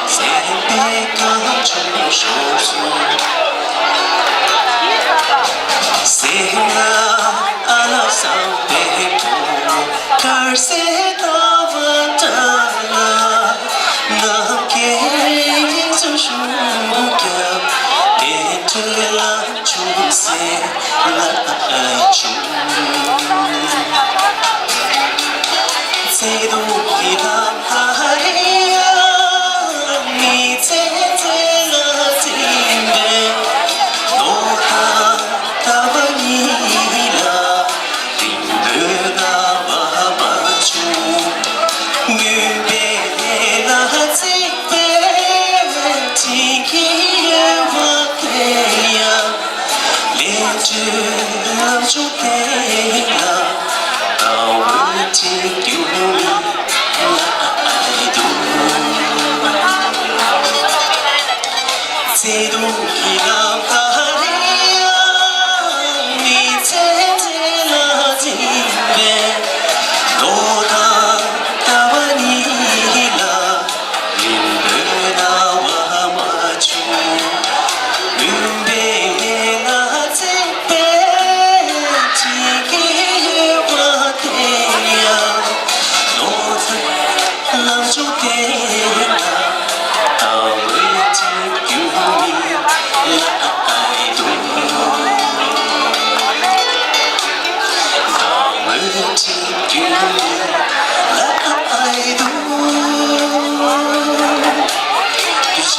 say big come to show. Singha, ala sam pe po, kar se ta va ta la, nam ke su shu kya, de tu la chu se la ai chu. Tse du ki lam ha ri ya, mi tse tse la tse me, do ta ta va ni la, ding de na va va chu, mu be la tse pe, ti ki ye va te ya. ལས་ཀྱི་ལམ་མཆོག་དེ་ལ་ད་འོད་ཀྱི་རྒྱུ་ལ་ཨ་ཨ་དུ། ཚེ་དུང་གི་ལམ་ཁ་རེ་ཡང་མི་ཚེ་ཚེ་ལ་འཛིན་པའི་ལོ་དང་ཟླ་བ་གཉིས་ལ། རིང་པོའི་ན་བ་མ་བྱུང་། མུན་པའི་ལས་ལ་བརྩེགས་པའི་དྲིན་གྱི་དབྱེ་བ་དེ་ཡང་ལོ་ཚོད་ལམ་མཆོག་དེ་ལ་ད་འོད་ཅིག་རྒྱུ་མི་ལ་ཨ་ཨའི་དུ། ད་འོད་ཅིག་རྒྱུ་མི་ལ་ཨ་ཨའི་དུ། ས་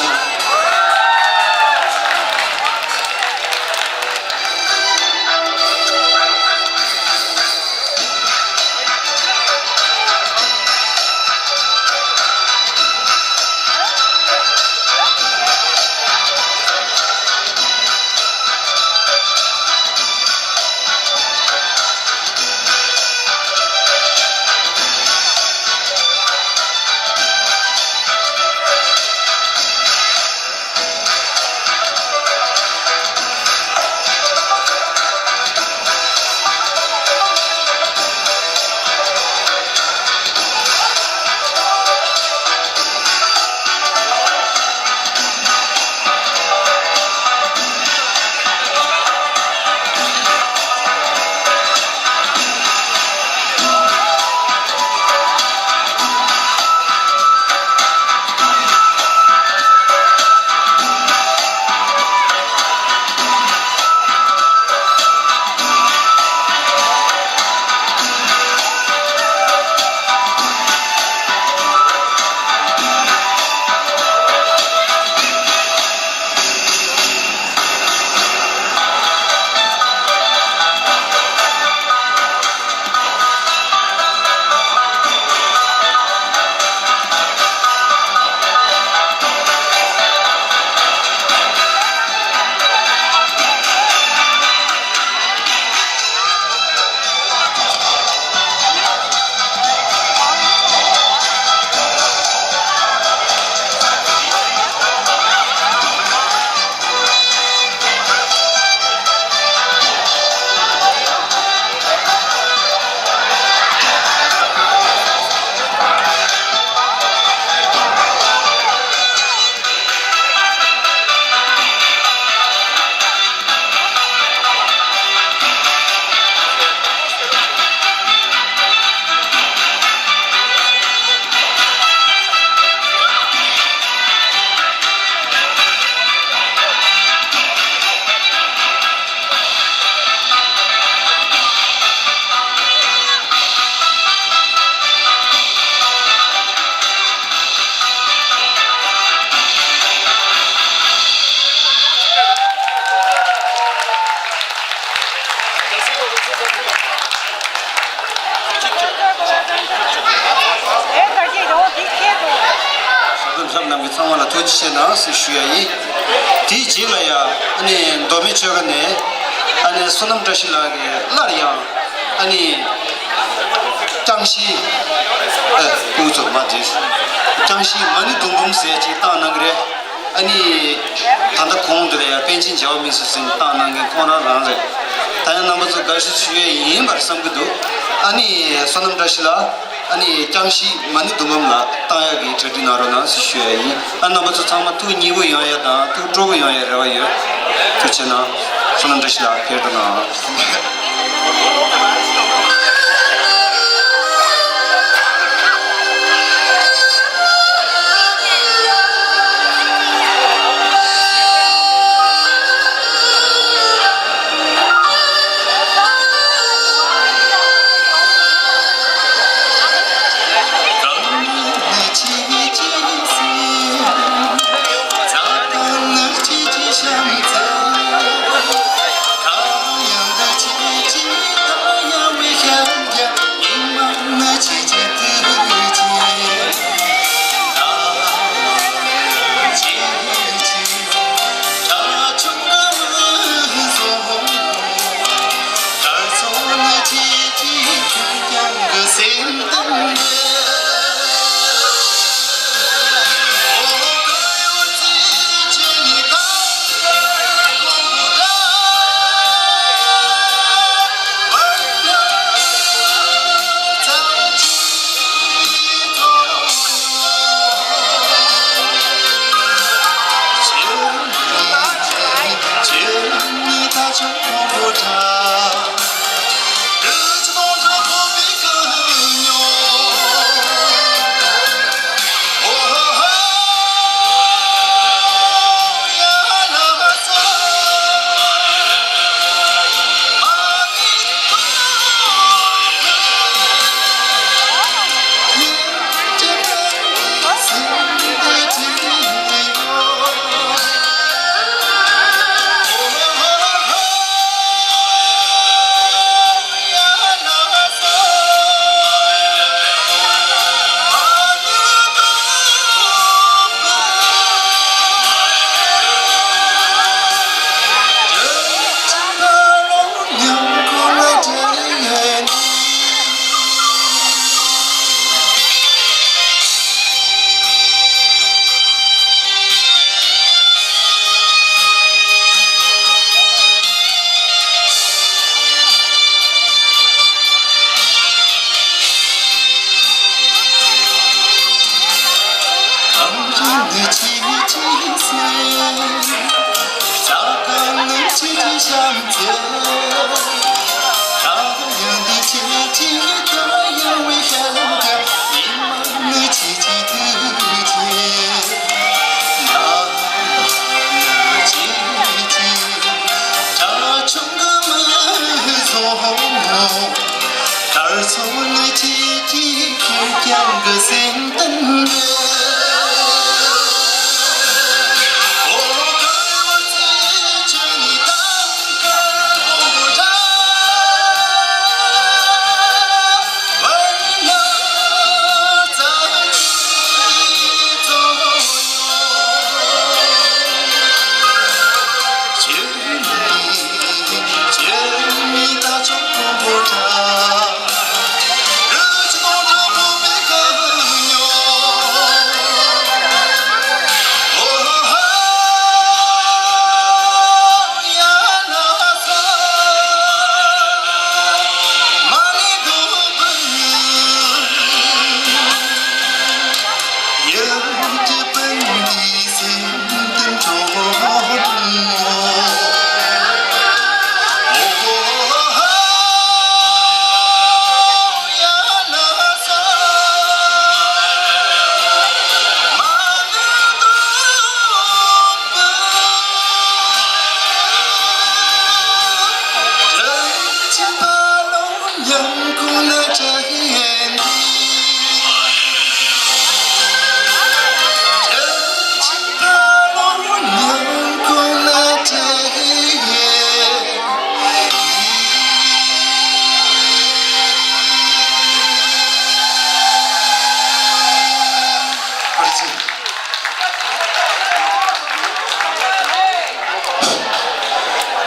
ཁམས་ཁྱབ་རྣམས་ཀྱི་ཚང་མ་ལ་ཐུགས་རྗེ་ཆེ་གནང་ཞེས་ཞུ་ཡ་ཡིན། དེའི་རྗེས་ལ་ཡང་ཨ་ནི་མདོ་སྨད་ཆོལ་ཁ་ནས་ཨ་ནི་བསོད་ནམས་བཀྲ་ཤིས་ལགས་ཀྱིས་སླར་ཡང་ཨ་ནི་རྐྱང་ཤི་ཨ་ཁོང་ཚོ་མ་དེ་རྐྱང་ཤི་མ་ཎི་དུམ་བུམ་ཟེར་ཅིག་བཏང་གནང་གི་རེད། ཨ་ནི་ད་ལྟ་གོང་དུ་ལ་ཡང་པཎ་ཆེན་རྒྱལ་བ་མིང་གསུམ་ཟེར་ནས་བཏང་གནང་མཁན་ཁོང་རང་རང་རེད། ད་ཡང་རྣམ་པ་ཚོ་དགའ་བསུ་ཞུ་ཡས་ཡིན་པར་བསམ་གྱི་འདུག་ཨ་ནི་བསོད་ནམས་བཀྲ་ཤིས་ལགས། ཨ་ནི་རྐྱང་གཞས་མ་ཎི་མདུང་སྒམ་ལ་བཏང་ཡག་གི་གྲ་སྒྲིག་གནང་རོགས་གནང་ཞེས་ཞུ་ཡས་ཡིན། ཨ་རྣམ་པ་ཚོ་ཚང་མ་ཐུགས་མཉེས་པོ་ཡོང་ཡས་དང་ཐུགས་སྤྲོ་པོ་ཡོང་ཡས་རེ་བ་ཡོད། ཐུགས་རྗེ་ཆེ་གནང་། བསོད་ནམས་བཀྲ་ཤིས་ལགས་ཕེབས་རོགས་གནང་།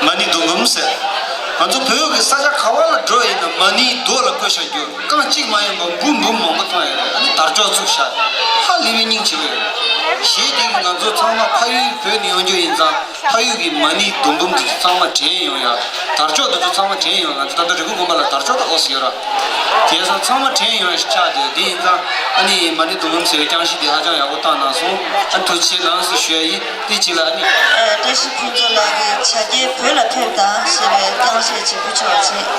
མ་ཎི་མདུང་སྒམ་ཟེར། ང་ཚོ་བོད་ཀྱི་ས་ཆ་ག་བ་ལ་འགྲོ་ཡིན་ན་མ་ཎི་རྡོ་ལ་བརྐོས་བཞག་རྒྱུ་རྐང་གཅིག་མ་ཡིན་པ་འབུམ་འབུམ་མང་པོ་མཐོང་ཡོད་རེད། ཨ་ནི་དར་ལྕོག་བཙུགས་བཞག་ཧ་ལས་པའི་སྙིང་རྗེ་པོ་ཡོད་རེད། གཞས་དེ་གིས་ང་ཚོ་ཚང་མ་ཕ་ཡུལ་བོད་ནས་ཡོང་རྒྱུ་ཡིན་ཙང་ ཕ་ཡུལ་གྱི་མ་ཎི་ཟླུམ་འབུམ་དེ་ཚོ་ཚང་མ་དྲན་ཡོང་ཡ། དར་ལྕོག་དེ་ཚོ་ཚང་མ་དྲན་ཡོང་ཡ། ང་ཚོ་ད་ལྟ་འབྲས་སྤུངས་དགོན་པ་ལ་དར་ལྕོག་དང་ཨོ་སི་ཡོད་ར། དེ་ཚོ་ཚང་མ་དྲན་ཡོང་ཡ་ཆགས་བསྡད་ཡོད། དེ་ཡིན་ཙང་ཨ་ནི་མ་ཎི་ཟླུམ་འབུམ་ཟེར་བའི་རྐྱང་གཞི་དེ་ཧ་ཅང་ཡག་པོ་བཏང་གནང་སོང་། ཨ་ཐུགས་རྗེ་ཆེ་གནང་ཟེར་ཞུ་ཡ་ཡིན། དེ་རྗེས་ལ་ཨ་ནི། བཀྲ་ཤིས་ཕུན་ཚོགས་ལགས་ཀྱིས་བྱ་རྒྱལ་བོད་ལ་ཕེབས་དང་ཞེས་པའི་རྐྱང་གཞས་ཅིག་འབུལ་ཆོག་ཅིག་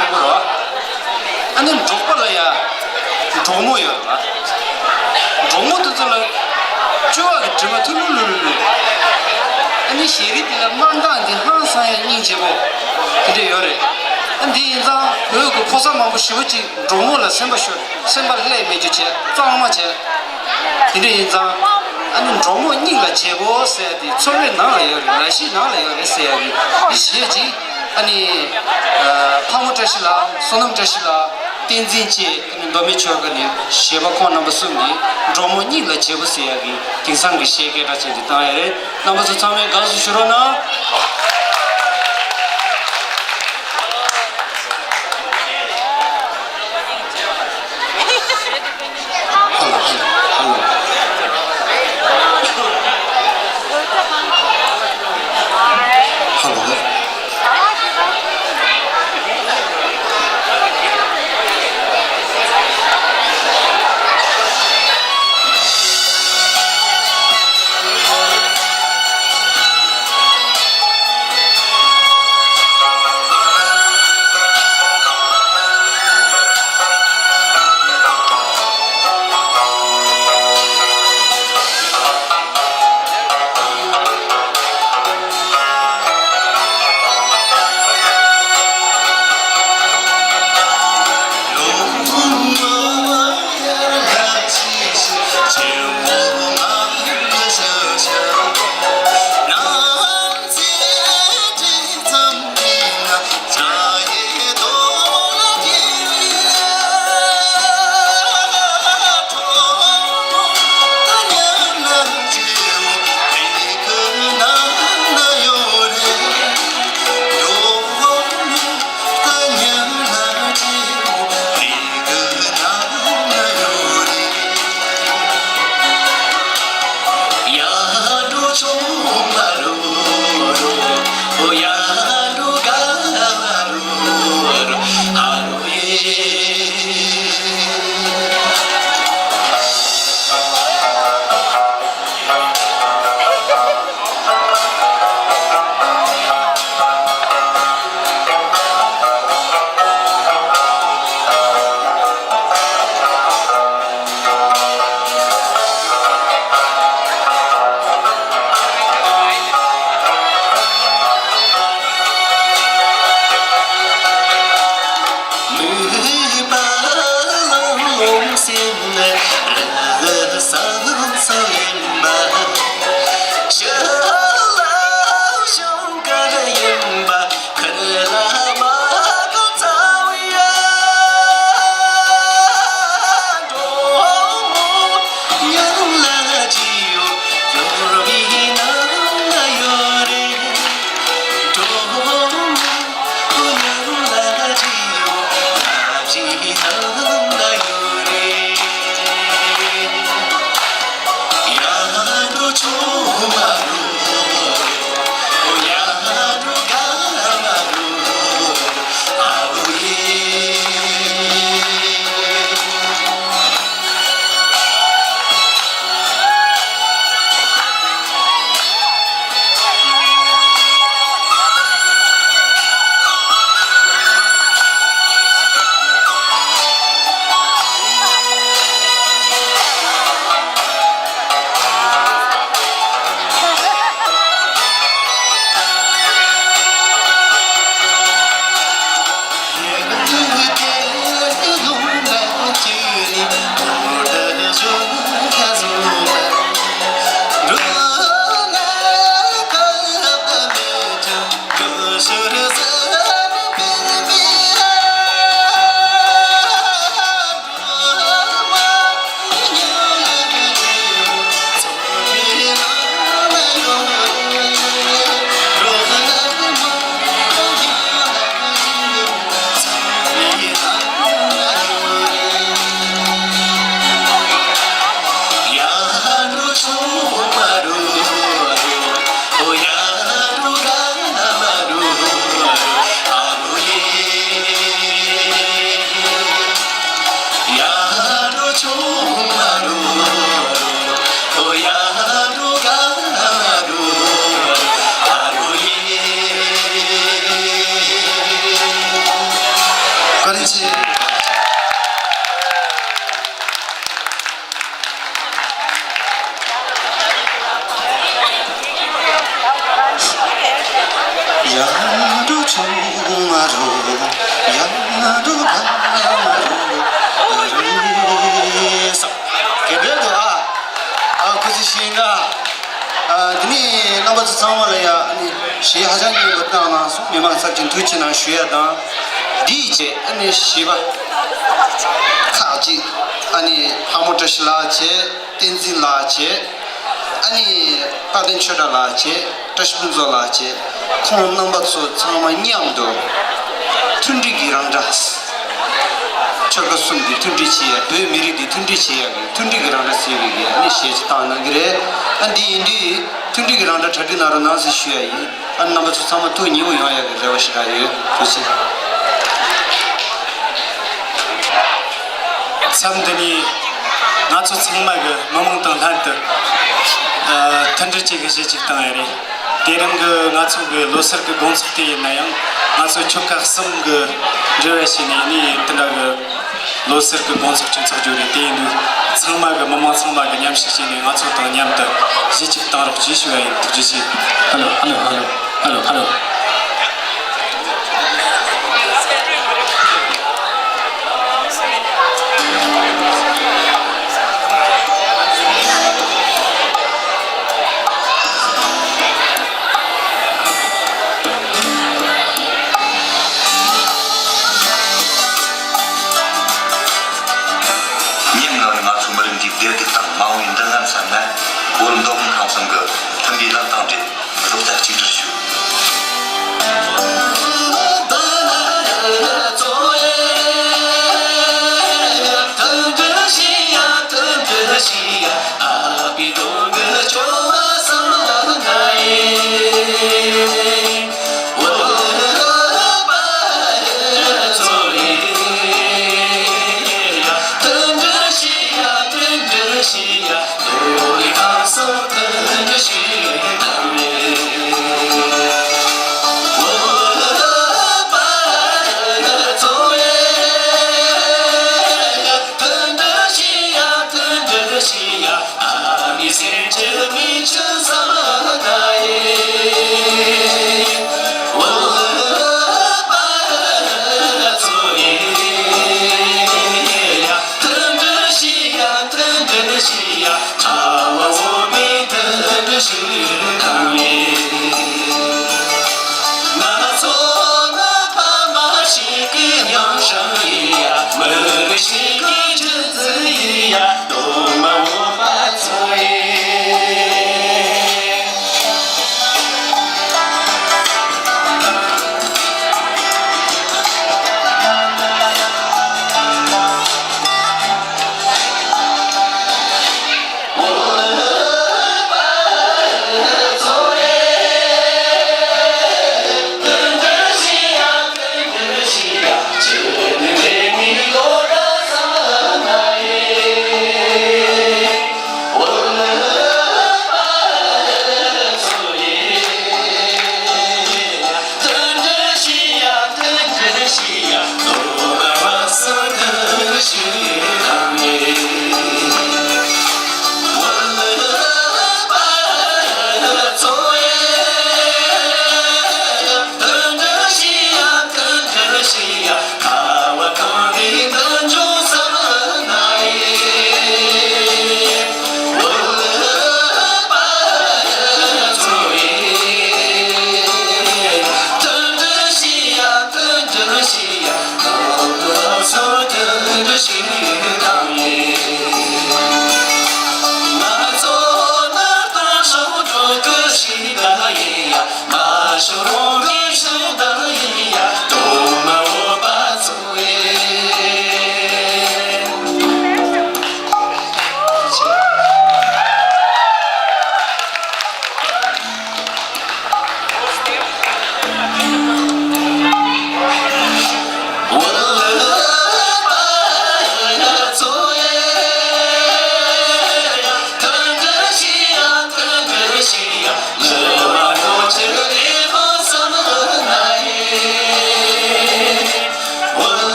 ཡོད་རེད་བ། ཨ་ནི་འབྲོག་པ་ལ་ཡ་འབྲོག་མོ་ཡོད་རེད་བ། འབྲོག་མོ་དེ་ཚོ་ལ་བཅོ་བ་གི་དྲི་མ་ཐུ་ལུ་ལུ་ལུ་ལུ། ཨ་ནི་ཞལ་རས་དེ་ལ་དམར་མདངས་དེ་ཧང་སང་ཡ་སྙིང་རྗེ་པོ་དེ་འདྲ་ཡོད་རེད། ཨ་འདི་ཡིན་ཙང་བོད་ཀྱི་ཕོ་གསར་མང་པོ་ཞེ་པོ་ཅིག་འབྲོག་མོ་ལ་སེམས་པ་ཤོར། སེམས་པ་ལྷད་མེད་རྒྱུ་བྱས། གཙང་མ་བྱས། དེ་འདྲ་ཡིན་ཙང་། ཨ་ནི་འབྲོག་མོ་སྙིང་ལ་རྗེ་བོ་ཟེར་ཡ་དེ་ཚོར་བའི་ནང་ལ་ཡོད་རེད། ར་ཤིའི་ནང་ལ་ཡོད་རེད་ཟེར་ཡ་གི་འདི་གཞས་ཅིག་ཨ་ནི་ཕག་མོ་བཀྲ་ཤིས་ལགས། བསོད་ནམས་བཀྲ་ཤིས་ལགས། བསྟན་འཛིན་བཅས། ཨ་ནི་མདོ་སྨད་ཆོལ་ཁ་ནས་གཞས་པ་ཁོང་རྣམ་པ་གསུམ་གྱིས་འབྲོག་མོ་སྙིང་ལ་རྗེ་བོ་ཟེར་ཡ་གི་དེང་སང་གི་གཞས་སྐད་གྲགས་ཅན་དེ་བཏང་ཡ་རེད། རྣམ་པ་ཚོ་ཚང་མས་དགའ་བསུ་ཞུ་རོགས་གནང་། ཧ་ཅང་སྙན་པོ་བཏང་གནང་སོང་། མི་མང་ཚབ་ཀྱིས་ཐུགས་རྗེ་གནང་ཞུ་ཡ་དང་། འདིའི་རྗེས་ཨ་ནི་བཞི་པ་ཁག་ཅིག་ཨ་ནི་ལྷ་མོ་བཀྲ་ཤིས་ལགས་བྱས། བསྟན་འཛིན་ལགས་བྱས། ཨ་ནི་དཔལ་ལྡན་ཆོས་གྲགས་ལགས་བྱས། བཀྲ་ཤིས་ཕུན་ཚོགས་ལགས་བྱས། ཁོང་རྣམ་པ་ཚོ་ཚང་མ་མཉམ་དུ་མཐུན་སྒྲིལ་གྱི་རང་སྒྲ། ཆོལ་ཁ་གསུམ་གྱི་མཐུན་སྒྲིལ་བྱེད་ཡ། བོད་མི་རིགས་འདི་མཐུན་སྒྲིལ་བྱེད་ཡ་གི་མཐུན་སྒྲིལ་གྱི་རང་སྒྲ་ཟེར་བའི་གི་ཨ་ནི་གཞས་ཅིག་བཏང་གནང་གི་རེད། ཨ་འདི་ཡིན་དུས་མཐུན་སྒྲིལ་གྱི་རང་སྒྲ་གྲ་སྒྲིག་གནང་རོགས་གནང་ཟེར་ཞུ་ཡ་ཡིན། ཨ་རྣམ་པ་ཚོ་ཚང་མ་ཐུགས་མཉེས་པོ་ཡོང་ཡག་གི་རེ་བ་ཞིག་རག་ཡོད། ཐུགས་རྗེ་ཆེ། མཚམས་འདི་ནས་ང་ཚོ་ཚང་མ་གི་མི་མང་དང་ལྷན་དུ་ཨ་མཐུན་སྒྲིལ་བཅས་ཀྱི་གཞས་ཅིག་བཏང་ཡ་རེད། དེ་རིང་གི་ང་ཚོ་གི་ལོ་སར་གི་དགོང་ཚོགས་དེ་ཡིན་ན་ཡང་། ང་ཚོ་ཆོལ་ཁ་གསུམ་གི་འབྲེལ་བ་བྱས་ནས་ནི་དེ་འདྲ་གི་ལོ་སར་གི་དགོང་ཚོགས་ཅིག་འཚོགས་རྒྱུ་རེད། དེ་ཡིན་དུས་ཚང་མ་གི་མི་མང་ཚང་མ་གི་མཉམ་ཞུགས་བྱས་ནས་ང་ཚོ་དང་མཉམ་དུ་གཞས་གཅིག་བཏང་རོགས་ཞེས་ཞུ་བ་ཡིན། ཐུགས་རྗེ་ཆེ། ཧ་ལོ་ཧ་ལོ་ཧ་ལོ་ཧ་ལོ་ཧ་ལོ། ཉིན་ངོ་ནས་ང་ཚོ་མི་རིགས་འདིའི་བདེ་སྡུག་དང་མ་འོངས་པའི་མདུན་ལམ་བསམ་ན། བོད་མདོ་དབུས་ཁམས་གསུམ་གྱི་མཐུན་པའི་ལམ་དང་འབྲེལ་རོགས་ལྟ་གཅིག་སྒྲིལ་ཞུ།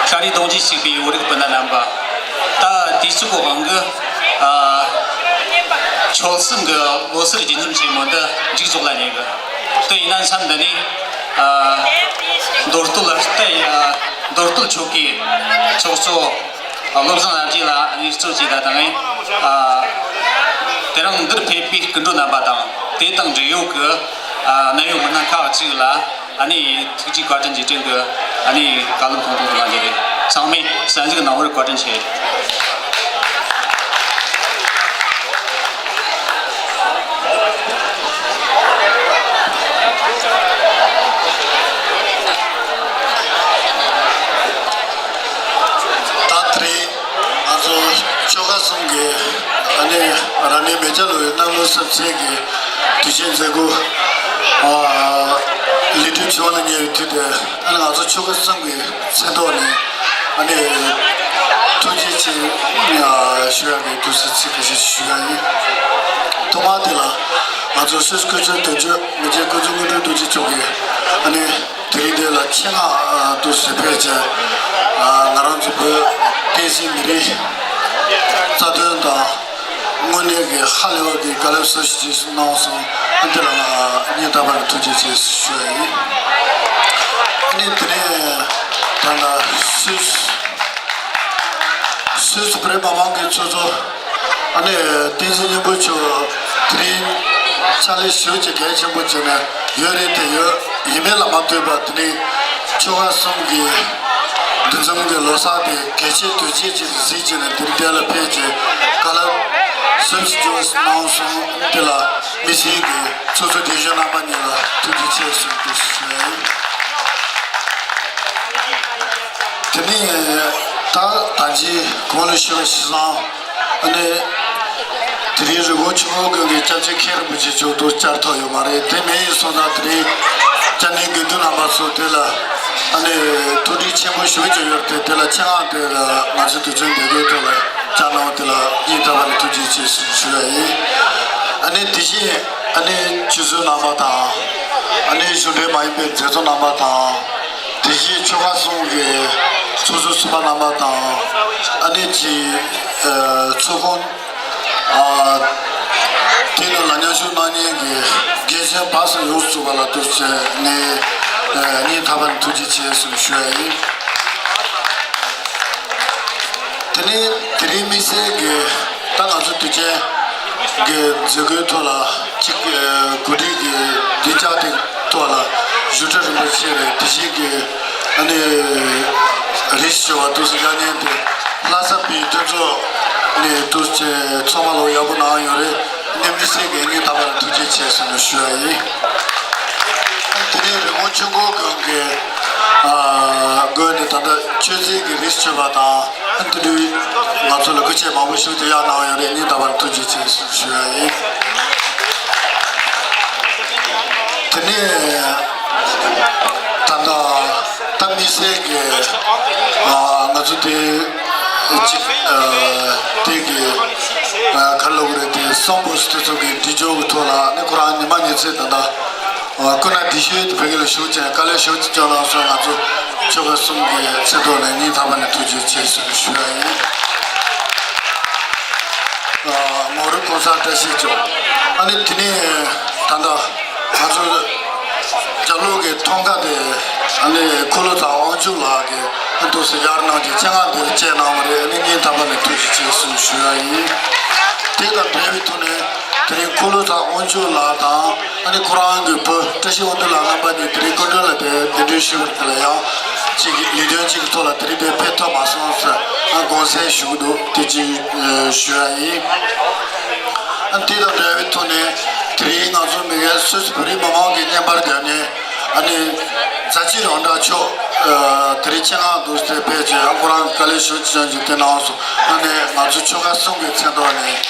ཤཱ་རིའི་སྟོང་རྒྱུན་གཅིག་པའི་བོད་རིགས་སྤུན་ཟླ་རྣམ་པ། ད་དུས་ཚོད་ཀྱི་དབང་གིས། ཨ། ཆོལ་གསུམ་གྱི་ལོ་སར་རྒྱུན་འཛོམས་ཆེན་མོ་འདི་མཇུག་རྫོགས་ལ་ཉེ་གི། དེ་ཡིན་ན་མཚམས་འདི་ནས། ཨ། མདོ་སྟོད་ལ་ལྟ་ཡ། མདོ་སྟོད་ཆོལ་ཁའི་ཚོགས་གཙོ། ཨ། བློ་བཟང་ལྷ་རྗེ་ལགས་ཨ་ནི་གཙོ་བྱས་ད་དང་། ཨ། དེ་རིང་འདིར་ཕེབས་པའི་སྐུ་མགྲོན་རྣམ་པ་དང་། དེ་དང་འབྲེལ་ཡོད་ཀྱི། ཨ། གནད་ཡོད་མི་སྣ་ཁག་ཅིག་ལ། ཨ་ནི་ཐུགས་རྗེ་བཀའ་དྲིན་གྱི་དྲིན་གྱིས། ཨ་ནི་བཀའ་སློབ་ཐུང་ཐུང་དུ་གནང་རྒྱུ་རེད། ཚང་མས་གསན་གཟིགས་གནང་བར་བཀའ་དྲིན་ཆེ། ད་དེ་རིང་ང་ཚོ་ཆོལ་ཁ་གསུམ་གྱི་ཨ་ནི་རབ་གནས་མེ་བྱ་ལོའི་གནམ་ལོ་གསར་ཚེས་ཀྱི་དུས་ཆེན་མཛད་སྒོ། ཨ། ལེགས་གྲུབ་བྱུང་བ་ལ་ཉེ་བའི་དུས་དེར། ཨ་ནི་ང་ཚོ་ཆོལ་ཁ་གསུམ་གྱི་མཚན་ཐོག་ནས་ཨ་ནི་ཐུགས་རྗེ་ཆེ་ཞུ་ཡག་གི་དུས་སུ་ཚིག་ཁ་ཤས་ཞུ་ཡག་ཡིན། ཐོག་མ་དེ་ལ་ང་ཚོ་སུད་སི་ཁུལ་ཚོའི་དོན་གཅོད་མི་རྗེ་ཀུན་བཟང་དངོས་གྲུབ་རྡོ་རྗེ་མཆོག་གིས་ཨ་ནི་དེ་རིང་འདི་ལ་ཆེད་མངགས་དུ་ཞུ་ཕེབས་བྱས། ང་རང་ཚོ་བོད་བསྟན་སྲིད་མི་རིགས་རྩ་དོན་དང་དངོས་གནས་ཀྱི་ཧ་ལས་པ་གི་བཀའ་སློབ་གསར་ཞིག་ཅིག་གནང་སོང་། ཨ། འདི་ལ་སྙིང་ཐག་པ་ནས་ཐུགས་རྗེ་ཆེ་ཞུ་ཡ་ཡིན། ཨ་ནི་དེ་ནས་ད་ལྟ་སུད་སུད་སི་བོད་རིགས་མི་མང་གི་ཚོགས་གཙོ། ཨ་ནི་བསྟན་འཛིན་སྙིང་པོ་མཆོག་དེ་རིང་ཕྱག་ལས་ཞེ་པོ་ཅིག་གལ་ཆེན་པོ་བྱས་ནས་ཡོད་རེད་དེ། ཡོད་ཡིན་མིན་ལ་མ་ལྟོས་པར་དེ་རིང་ཆོལ་ཁ་གསུམ་གྱི་འདུ་འཛོམས་ཀྱི་ལོ་གསར་དེ་གལ་ཆེའི་དུས་ཆེན་ཅིག་གཟིགས་བྱས་ནས་དེ་རིང་འདི་ལ་ཕེབས་བྱས་བཀའ་སློབ་གསར་ཞིག་ཅིག་གནང་སོང་། དེ་ལ་དམིགས་བསལ་གྱིས་ཚོགས་གཙོ་དོན་གཅོད་རྣམ་པ་གཉིས་ལ་ཐུགས་རྗེ་ཆེ་ཞུ་རྒྱུ་ཞུ་ཡ་ཡིན། དེ་ནས་ད་ད་ཅི་གོང་ལ་ཞུས་པ་བཞིན། ཨ་ནི་དེ་རིང་རི་ཀོན་ཆུ་བོ་དགོན་གྱི་སྐྱབས་རྗེ་མཁན་རིན་པོ་ཆེ་མཆོག་ཏུ་བཅར་ཐུབ་ཡོད་མ་རེད། དེ་མིན་ཡིན་སོང་ན་དེ་རིང་སྐྱབས་གནས་དགེ་འདུན་རྣམ་པ་ཚོ་དེ་ལ་ཨ་ནི་ཐུགས་རྗེ་ཆེན་པོ་ཞུ་རྒྱུ་ཡོད་དེ། དེ་ལ་ཆེད་མངགས་དེ་ལ་ང་ཚོའི་དུས་ཚོད་འདི་གའི་ཐོག་ལ་བཅར་གནང་བ་དེ་ལ་སྙིང་ཐག་པ་ནས་ཐུགས་རྗེ་ཆེ་ཞུ་ཞུ་ཡ་ཡིན། ཨ་ནི་དེ་བཞིན་ཨ་ནི་ཆོས་གཙོ་རྣམ་པ་དང་། ཨ་ནི་གཞུང་འབྲེལ་མ་ཡིན་པའི་མཛད་གཙོ་རྣམ་པ་དང་། དེ་བཞིན་ཆོལ་ཁ་གསུམ་གྱི་ཚོགས་གཙོ་ཟུར་པ་རྣམ་པ་དང་། ཨ་ནི་ཅི། ཨ། ཚོགས་ཁང་། ཨ། དེ་ནང་ལ་མཉམ་ཞུགས་གནང་མཁན་གྱི་དགེ་བཤེས་བར་གསུམ་ཡོངས་སུ་ཚུད་པ་ལ་ཐུགས་རྗེ་ཆེ་ནས། ཨ། སྙིང་ཐག་པ་ནས་ཐུགས་རྗེ་ཆེ་ཞུ་ཞུ་ཡ་ཡིན། དེ་ནས་དེ་རིང་དམིགས་བསལ་གྱི་ད་ང་ཚོ་དུས་ཆེན་གྱི་མཛད་སྒོའི་ཐོག་ལ་གཅིག་གི་གོ་སྒྲིག་གི་བདེ་འཇགས་དེ་ཐོག་ལ་བཞུགས་གྲལ་རིན་པོ་ཆེ་རེད། དེ་བཞིན་གྱི་ཨ་ནི་རིས་སུ་ཆད་པ་འདུག་སེ་ཡ་ཉན་དེ་ལྷ་ས་བོད་མཐུན་ཚོགས་ནས་འདུག་སེ་ཚང་མ་ལོ་ཡག་པོ་གནང་ཡོད་རེད། ཨ་ནི་དམིགས་བསལ་གྱི་སྙིང་ཐག་པ་ནས་ཐུགས་རྗེ་ཆེ་ཞུ་ཞུ་ཡ་ཡིན། དེ་ནས་རི་ཀོན་ཆོས་འཁོར་དགོན་གྱི་ཨ་དགོན་ནས་ད་ལྟ་མཆོད་རྫས་ཀྱི་རིས་སུ་ཆད་པ་དང་། ཨ། དེ་དུས་ང་ཚོ་ལ་སྐུ་ཆས་མང་པོ་ཞིག་ཏུ་གཡར་གནང་ཡོད་རེད། སྙིང་ཐག་པ་ནས་ཐུགས་རྗེ་ཆེ་ཞུ་ཞུ་ཡ་ཡིན། དེ་ནས་ད་ལྟ་ད་དམིགས་བསལ་གྱི་ཨ་ང་ཚོ་དེ་གཅིག་ཨ་དེ་གི་ཨ་ག་རེ་ལབ་དགོས་རེད། དེ་གསུམ་པོ་སི་དེ་ཚོ་གི་འདྲི་གཅོག་གི་ཐོག་ལ་ནི་ཁོ་རང་ཉི་མ་ཉི་ཚེ་ད་ལྟ། ཨ། སྐུ་ན་བདེ་ཤོས་དེ་བོད་སྐད་ལ་ཞུ་བྱས་བཀའ་ལན་ཞུ་བྱས་བསྐྱངས་གནང་སོང་། ང་ཚོ་ཆོལ་ཁ་གསུམ་གྱི་མཚན་ཐོག་ནས་སྙིང་ཐག་པ་ནས་ཐུགས་རྗེ་ཆེ་ཞུ་ཞུ་ཡ་ཡིན། ཨ། མོ་རི་གོང་ས་བཀྲ་ཤིས་མཆོག་ཨ་ནི་དེ་ནས་ད་ལྟ་ང་ཚོ་རྒྱབ་ལོགས་ཀྱི་ཐང་ཀ་དེ་ཨ་ནི་འཁོར་ལོ་ཚང་དབང་ཕྱུག་ལགས་ཀྱིས་ཨ་འདུག་སེ་གཡར་གནང་བྱས་ཆེད་མངགས་འདིར་བཅར་གནང་བ་རེད། ཨ་ནི་སྙིང་ཐག་པ་ནས་ཐུགས་རྗེ་ཆེ་ཞུ་ཞུ་ཡ་ཡིན། དེ་དང་འབྲེལ་བའི་ཐོག་ནས། དེ་རིང་འཁོར་ལོ་ཚང་དབང་ཕྱུག་ལགས་དང་། ཨ་ནི་ཁོ་རང་གི་བུ་བཀྲ་ཤིས་དབང་འདུས་ལགས་རྣམ་པ་གཉིས་དེ་རིང་སྐུ་མགྲོན་ལ་དེ་གདན་འདྲེན་ཞུས་པ་དེ་ལ་ཡང་གཅིག་གི་ལས་དོན་གཅིག་གི་ཐོག་ལ་དེ་རིང་དེ་ཕེབས་ཐུབ་མ་སོང་ཟེར་ཨ་དགོངས་སེལ་ཞུ་གི་འདུག་དེ་གཅིག་ཨ་ཞུ་ཡ་ཡིན། ཨ་དེ་དང་འབྲེལ་བའི་ཐོག་ནས་དེ་རིང་ང་ཚོ་མི་ཡུལ་སུད་སི་བོད་རིགས་མི་མང་གི་བརྙན་པར་བརྒྱབ་ནས། ཨ་ནི་རྫ་ཆུ་རང་གྲགས་མཆོག་ཨ་དེ་རིང་ཆེད་མངགས་འདུག་སེ་ཕེབས་བྱས་ཨ་ཁོ་རང་གི་བཀའ་ལན་ཞུ་ཅི་ཅང་ཞིག་དེ་གནང་སོང་། ཨ་ནི་ང་ཚོ་ཆོལ་ཁ་གསུམ་གྱི་མཚན་ཐོག་ནས་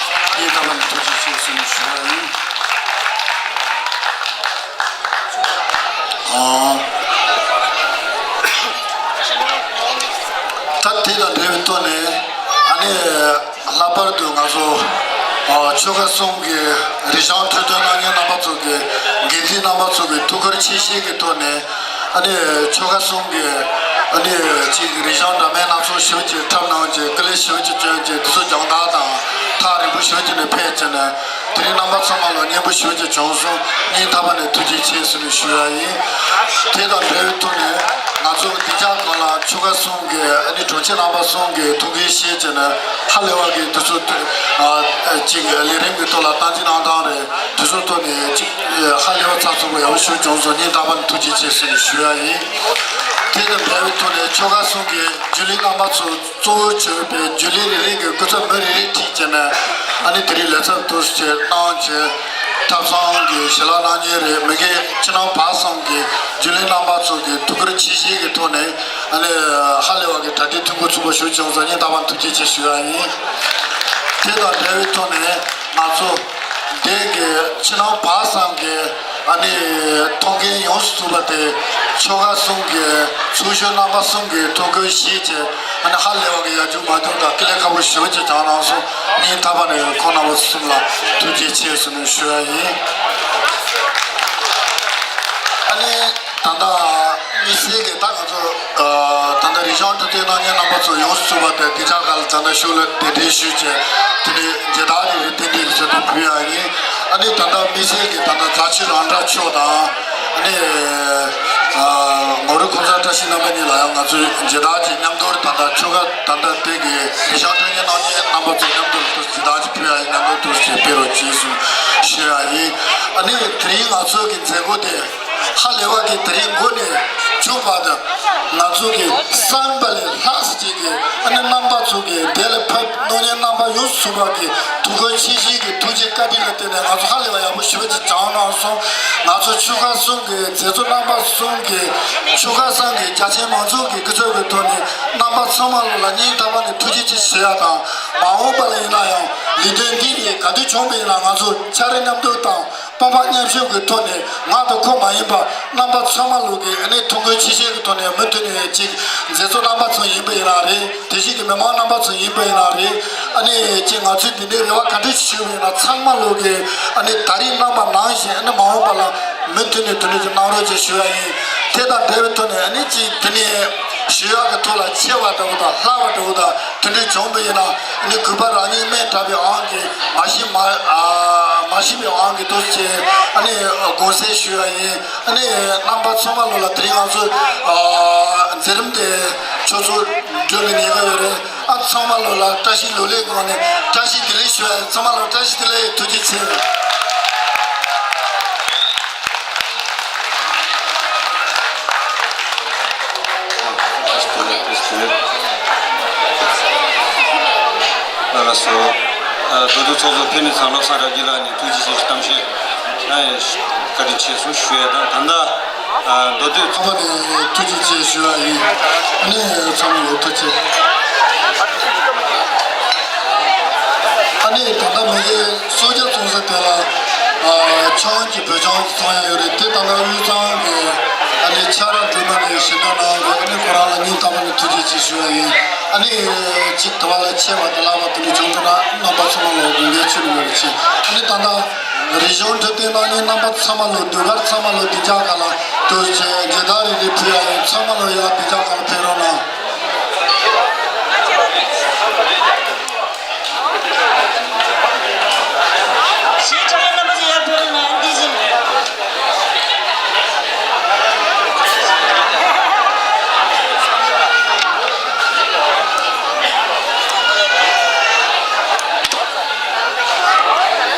སྙིང་ཐག་པ་ནས་ཐུགས་རྗེ་ཆེ་ཞུ་ཞུ་བ་ཡིན། ཨ་ད་དེ་དང་འབྲེལ་བའི་ཐོག་ནས་ཨ་ནི། ལྷག་པར་དུ་ང་ཚོ་ཨ་ཆོལ་ཁ་གསུམ་གྱི་རི་ལྗང་འཕྲོད་བསྟེན་གནང་མཁན་རྣམ་པ་ཚོ་གི་འགན་འཛིན་རྣམ་པ་ཚོ་གི་ཐུགས་ཁུར་ཆེ་བཞེས་ཀྱི་ཐོག་ནས། ཨ་ནི་ཆོལ་ཁ་གསུམ་གྱི་ ཨ་ནི་གཅིག་རི་ཤང་འདྲ་མིན་སྣ་ཚོགས་ཞེ་པོ་ཅིག་འཁྲབ་གནང་བྱས། སྐུ་ལས་ཞེ་པོ་ཅིག་བསྐྱོན་བྱས། དེ་ཚོ་སྦྱོང་བརྡར་དང་ཐག་རིང་པོ་ཞེ་པོ་ཅིག་ནས་ཕེབས་བྱས་ནས། དེ་རིང་རྣམ་པ་ཚང་མ་ལ་སྙན་པོ་ཞེ་པོ་ཅིག་བྱུང་སོང་། སྙིང་ཐག་པ་ནས་ཐུགས་རྗེ་ཆེ་ཟེར་ནས་ཞུ་ཡ་ཡིན། དེ་དང་འབྲེལ་བའི་ཐོག་ནས་ང་ཚོ་འདི་ཆ་གང་ལ་ཆོལ་ཁ་གསུམ་གྱི་ཨ་ནི་དྲུང་ཆེ་རྣམ་པ་གསུམ་གྱི་ཐུགས་འགན་བཞེས་བྱས་ནས། ཧ་ལས་པ་གི་དུས་ཚོད་ཨ་ཅིག་ལས་རིམ་གྱི་ཐོག་ལ་སྟངས་འཛིན་གནང་སྟངས་རེད། དུས་ཚོད་ཐོག་ནས་ཅིག་ཧ་ལས་པ་ཚགས་ཚུད་པོ་ཡག་པོ་ཞིག་བྱུང་སོང་། སྙིང་ཐག་པ་ནས་ཐུགས་རྗེ་ཆེ་ཟེར་ནས་ཞུ་ཡ་ཡིན། དེ་དང་འབྲེལ་བའི་ཐོག་ནས་ཆོལ་ཁ་གསུམ་གྱི་རྒྱུན་ལས་རྣམ་པ་ཚོ་གཙོ་བོ་བྱས་པའི་རྒྱུན་ལས་རེ་རེ་གི་སྐུ་ཚབ་མི་རེ་རེ་ཁྲིད་བྱས་ནས། ཨ་ནི་དེ་རིང་ལས་ཚབ་ཏོག་ཙམ་གནང་བྱས། ཐབ་ཚང་གི་ཞལ་ལག་གནང་མཁན་རེད། མི་སྒེར་ཕྱི་ནང་བར་གསུམ་གྱི་རྒྱུན་ལས་རྣམ་པ་ཚོ་གི་ཐུགས་ཁུར་ཆེ་བཞེས་ཀྱི་ཐོག་ནས། ཨ་ནི་ཧ་ལས་པ་གི་གྲ་སྒྲིག་ཐུང་ཀུ་ཚུགས་པ་ཞིག་བྱུང་སོང་། སྙིང་ཐག་པ་ནས་ཐུགས་རྗེ་ཆེ་ཞུ་ཡ་ཡིན། དེ་དང་འབྲེལ་བའི་ཐོག་ནས་ང་ཚོ་འདས་ཀྱི་ཕྱི་ནང་བར་གསུམ་གྱི་ཨ་ནི་ཐོག་མཁན་ཡོངས་སུ་ཚུད་པ་དེ། ཆོལ་ཁ་གསུམ་གྱི་ཚོགས་གཞོན་རྣམ་པ་གསུམ་གྱི་ཐུགས་ཁུར་བཞེས་བྱས། ཨ་ནི་ཧ་ལས་པ་གི་ཡར་རྒྱུག་མར་རྒྱུག་དང་སྐུ་ལས་ཁག་པོ་ཞེ་པོ་ཅིག་བྱུང་གནང་སོང་། སྙིང་ཐག་པ་ནས་ཁོང་རྣམ་པ་གསུམ་ལ་ཐུགས་རྗེ་ཆེ་ཟེར་ནས་ཞུ་ཡ་ཡིན། ཨ་ནི་ད་ལྟ་དམིགས་བསལ་གྱི་ད་ང་ཚོ་ཨ་ད་ལྟ་རི་ཤང་འཕྲོད་བསྟེན་གནང་མཁན་རྣམ་པ་ཚོ་ཡོངས་སུ་ཚུད་པ་དེ། དེ་ཆ་ག་ལ་ད་ལྟ་ཤུགས་ལ་གདན་འདྲེན་ཞུས་བྱས། དེ་ནས་མཇལ་དར་རེ་རེ་རྟེན་འབྲེལ་གྱི་ཚུལ་དུ་ཕུལ་ཡ་ཡིན། ཨ་ནི་ད་ལྟ་དམིགས་བསལ་གྱི་ད་ལྟ་རྫ་ཆུ་རང་གྲགས་མཆོག་དང་། ཨ་ནི་ཨ་ངོ་རུ་ཁོང་ཚང་བཀྲ་ཤིས་རྣམ་པ་གཉིས་ལ་ཡང་ང་ཚོས་མཇལ་དར་གྱི་མཉམ་དུ། ད་ལྟ་ཆོལ་ཁ་ད་ལྟ་དེ་གའི་རི་ཤང་འཕྲོད་བསྟེན་གནང་མཁན་རྣམ་པ་ཚོ་མཉམ་དུ་མཇལ་དར་གྱི་ཕུལ་ཡ་ཡིན། མཉམ་དུ་དུ་ཞེས་སྤེལ་རོགས་གྱིས་ཟེར་ཞུ་ཡ་ཡིན། ཨ་ནི་དེ་རིང་ང་ཚོ་གི་མཛད་སྒོ་དེ་ཧ་ལས་པ་གི་དེ་རིང་འགོ་ནས་མཇུག་བར་དུ་ང་ཚོ་གི་བསམ་པ་ལས་ལྷག་ཅིག་གི་ཨ་ནི་རྣམ་པ་ཚོ་གི་འདི་ལ་ཕེབས་གནང་མཁན་རྣམ་པ་ཡོངས་སུ་ཚུད་པ་གི་ཐུགས་ཁུར་ཆེ་བཞེས་ཀྱི་ཐུགས་རྗེ་བཀའ་དྲིན་ལ་བརྟེན་ནས། ང་ཚོ་ཧ་ལས་པ་ཡག་པོ་ཞེ་པོ་ཅིག་བྱུང་གནང་སོང་། ང་ཚོ་ཆོལ་ཁ་གསུམ་གྱི་མཛད་གཙོ་རྣམ་པ་གསུམ་གྱི་ཆོལ་ཁ་གསུམ་གྱི་རྒྱ་ཆེ་མང་ཚོགས་ཀྱི་སྐུ་ཚབ་ཀྱི་ཐོག་ནས་རྣམ་པ་ཚང་མ་ལོ་ལ་སྙིང་ཐག་པ་ནས་ཐུགས་རྗེ་ཆེ་ཞུ་ཡ་དང་། མ་འོངས་པ་ལ་ཡིན་ན་ཡང་ལས་དོན་འདི་ཡིས་ག་དུས་བྱུང་བ་ཡིན་ན། ང་ཚོ་ཕྱག་རོགས་མཉམ་དུ་དང་། དཔུང་པ་མཉམ་གཤིབ་ཀྱི་ཐོག་ནས་ང་དང་ཁོ་མ་ཡིན་པ་རྣམ་པ་ཚང་མ་ལོ་གི་ཨ་ནི་ཐུགས་ཁུར་ཆེ་བཞེས་ཀྱི་ཐོག་ནས། མུ་མཐུད་ནས་ཅིག་མཛད་གཙོ་རྣམ་པ་ཚོ་ཡིན་པ་ཡིན་ན་རེད། དེ་བཞིན་གྱི་མི་མང་རྣམ་པ་ཚོ་ཡིན་པ་ཡིན་ན་རེད། ཨ་ནི་ཅིག་ང་ཚོས་འདི་འདྲའི་རེ་བ་ག་འདྲ་ཞིག་ཞུ་བ་ཡིན་ན། ཚང་མ་ལོ་གི་ཨ་ནི་ད་རེས་གནང་བ་ནང་བཞིན་ཨ་ནི་མ་འོངས་པ་ལ་མུ་མཐུད་ནས་དེ་འདྲ་ཅིག་གནང་རོགས་ཅེས་ཞུ་ཡ་ཡིན། དེ་དང་འབྲེལ་བའི་ཐོག་ནས་ཨ་ནི་ཅིག་དེ་ནས་ཞུ་ཡག་གི་ཐོག་ལ་ཆེ་བ་འདྲ་བོ་དང་ལྷག་པ་འདྲ་བོ་དང་དེ་འདྲ་བྱུང་བ་ཡིན་ན། ཨ་ནི་གུས་པ་རང་ཉིད་སྨན་དྲག་པའི་དབང་གིས། མ་ཤི་མ་ཨ་མ་ཤི་བའི་དབང་གིས་ཐུགས་རྗེ་ཆེ། ཨ་ནི་དགོངས་སེལ་ཞུ་ཡ་ཡིན། ཨ་ནི་རྣམ་པ་ཚང་མ་ལོ་ལ་དེ་རིང་ང་ཚོ་ཨ་མཛད་རིམ་དེ་ཆུ་ཚོད་བདུན་ལ་ཉེ་གི་ཡོད་རེད། ཨ་ཚང་མ་ལོ་ལ་བཀྲ་ཤིས་ལོ་ལེགས་སྒང་ནས་བཀྲ་ཤིས་བདེ་ལེགས་ཞུ་ཡ་ཡིན། ཚང་མ་ལོ་བཀྲ་ཤིས་བདེ་ལེགས། ཐུགས་རྗེ་ཆེ། ལགས་སོ། མདོ་སྟོད་ཚོགས་གཙོ་ཕེབས་ནས་ཚང་བློ་བཟང་དགའ་སྐྱིད་ལགས་ནས་ཐུགས་རྗེ་ཆེ་ཞུ་གཏམ་བཤད་ཨ་བཀའ་དྲིན་ཆེ་གསུངས་ཞུ་ཡ་དང་། ད་ལྟ་མདོ་སྟོད་ཚོགས་པ་ནས་ཐུགས་རྗེ་ཆེ་ཞུ་ཡ་ཡིན། ཨ་ནི་ཚང་མ་ལོ་ཐུགས་རྗེ་ཆེ། ཨ་ནི་ད་ལྟ་མི་སྒེར་གསོལ་ཇ་བཙོང་ས་དེ་ལ་ཨ་ཆང་གི་བོད་ཆང་གི་བཙོང་ཡ་ཡོད་རེད། དེ་ད་ལྟ་དབུས་གཙང་གི་ཨ་ནི་ཆ་ར་སྒྲོལ་མ་ནས་ཞལ་འདོན་གནང་ཡོད་རེད། ཨ་ནི་ཁོ་རང་ལ་སྙིང་ཐག་པ་ནས་ཐུགས་རྗེ་ཆེ་ཞུ་ཡ་ཡིན། ཨ་ནི་གཅིག་དེ་བ་ལ་ཆེ་བ་དེ་ལ་བ་དེ་འདྲ་བྱུང་འདུག་ན་རྣམ་པ་ཚང་མ་ལ་དགོངས་འགལ་ཆེ་ནི་མེད་པ་བྱེད། ཨ་ནི་ད་ལྟ་རི་གཞུང་འཕྲོད་བསྟེན་གནང་མཁན་རྣམ་པ་ཚང་མ་ལོ་ཟློས་གར་ཚང་མ་ལོ་འདི་ཅག་ག་ལ་དུ་བྱས་མཇལ་དར་རེ་རེ་ཕུལ་ཡ་ཡིན། ཚང་མ་ལོ་ཡ་འདི་ཅག་ག་ལ་ཕེབས་རོགས་གནང་། གཞས་འཁྲབ་མཁན་རྣམ་པ་ཚོ་ཡར་ཕེབས་རོགས་གནང་། འདི་བཞིན།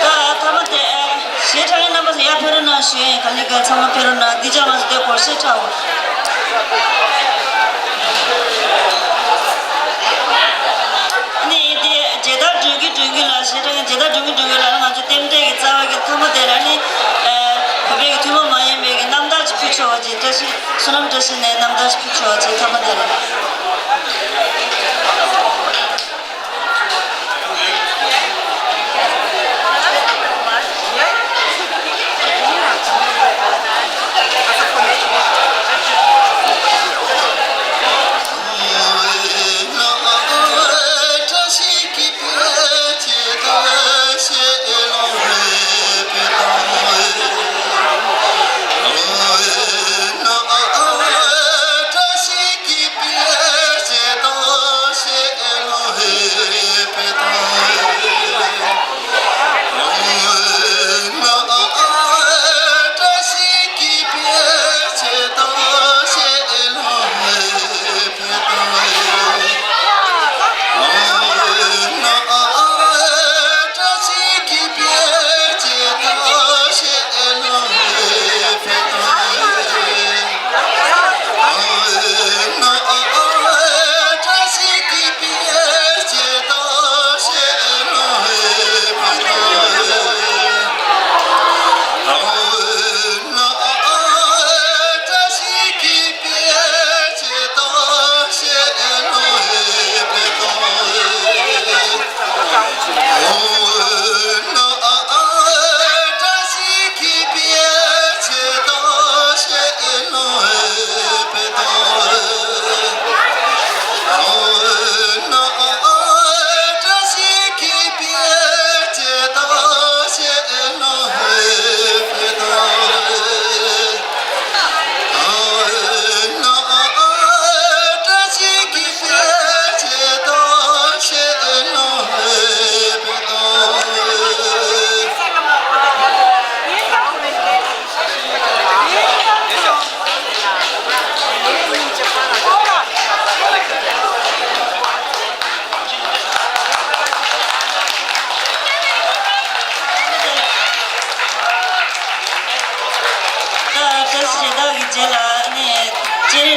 ད་ཐ་མ་དེ། གཞས་འཁྲབ་མཁན་རྣམ་པ་ཚོ་ཡར་ཕེབས་རོགས་གནང་ཞུ་ཡ་ཡིན། ག་ལེ་ག་ཚང་མ་ཕེབས་རོགས་གནང་། འདི་ཅག་ང་ཚོ་དེ་སྒོར་གཞས་འཁྲབ། ཨ་ནི་དེ་མཇལ་དར་སྒྲོན་གྱིན་སྒྲོན་གྱིན་ལ། གཞས་འཁྲབ་མཁན་མཇལ་དར་སྒྲོན་གྱིན་སྒྲོན་གྱིན་ལ་ང་ཚོ་རྟེན་འབྲེལ་གྱི་རྩ་བ་གི་ཐ་མ་དེ་ལ་ནི། ཨ་བོད་པའི་གི་ཐུན་མོང་མ་ཡིན་པའི་གི་རྣམ་ཐར་ཅིག་ཕུལ་ཆོག་པ་ཅིག། བཀྲ་ཤིས་བསོད་ནམས་བཀྲ་ཤིས་ནས་རྣམ་ཐར་ཅིག་ཕུལ་ཆོག་པ་ཅིག། ཐ་མ་དེ་ལ།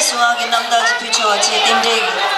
གསོལ་བ་གི་རྣམ་ཐར་ཅིག་ཕུལ་ཆོག་པ་བྱས་རྟེན་འབྲེལ་གྱི།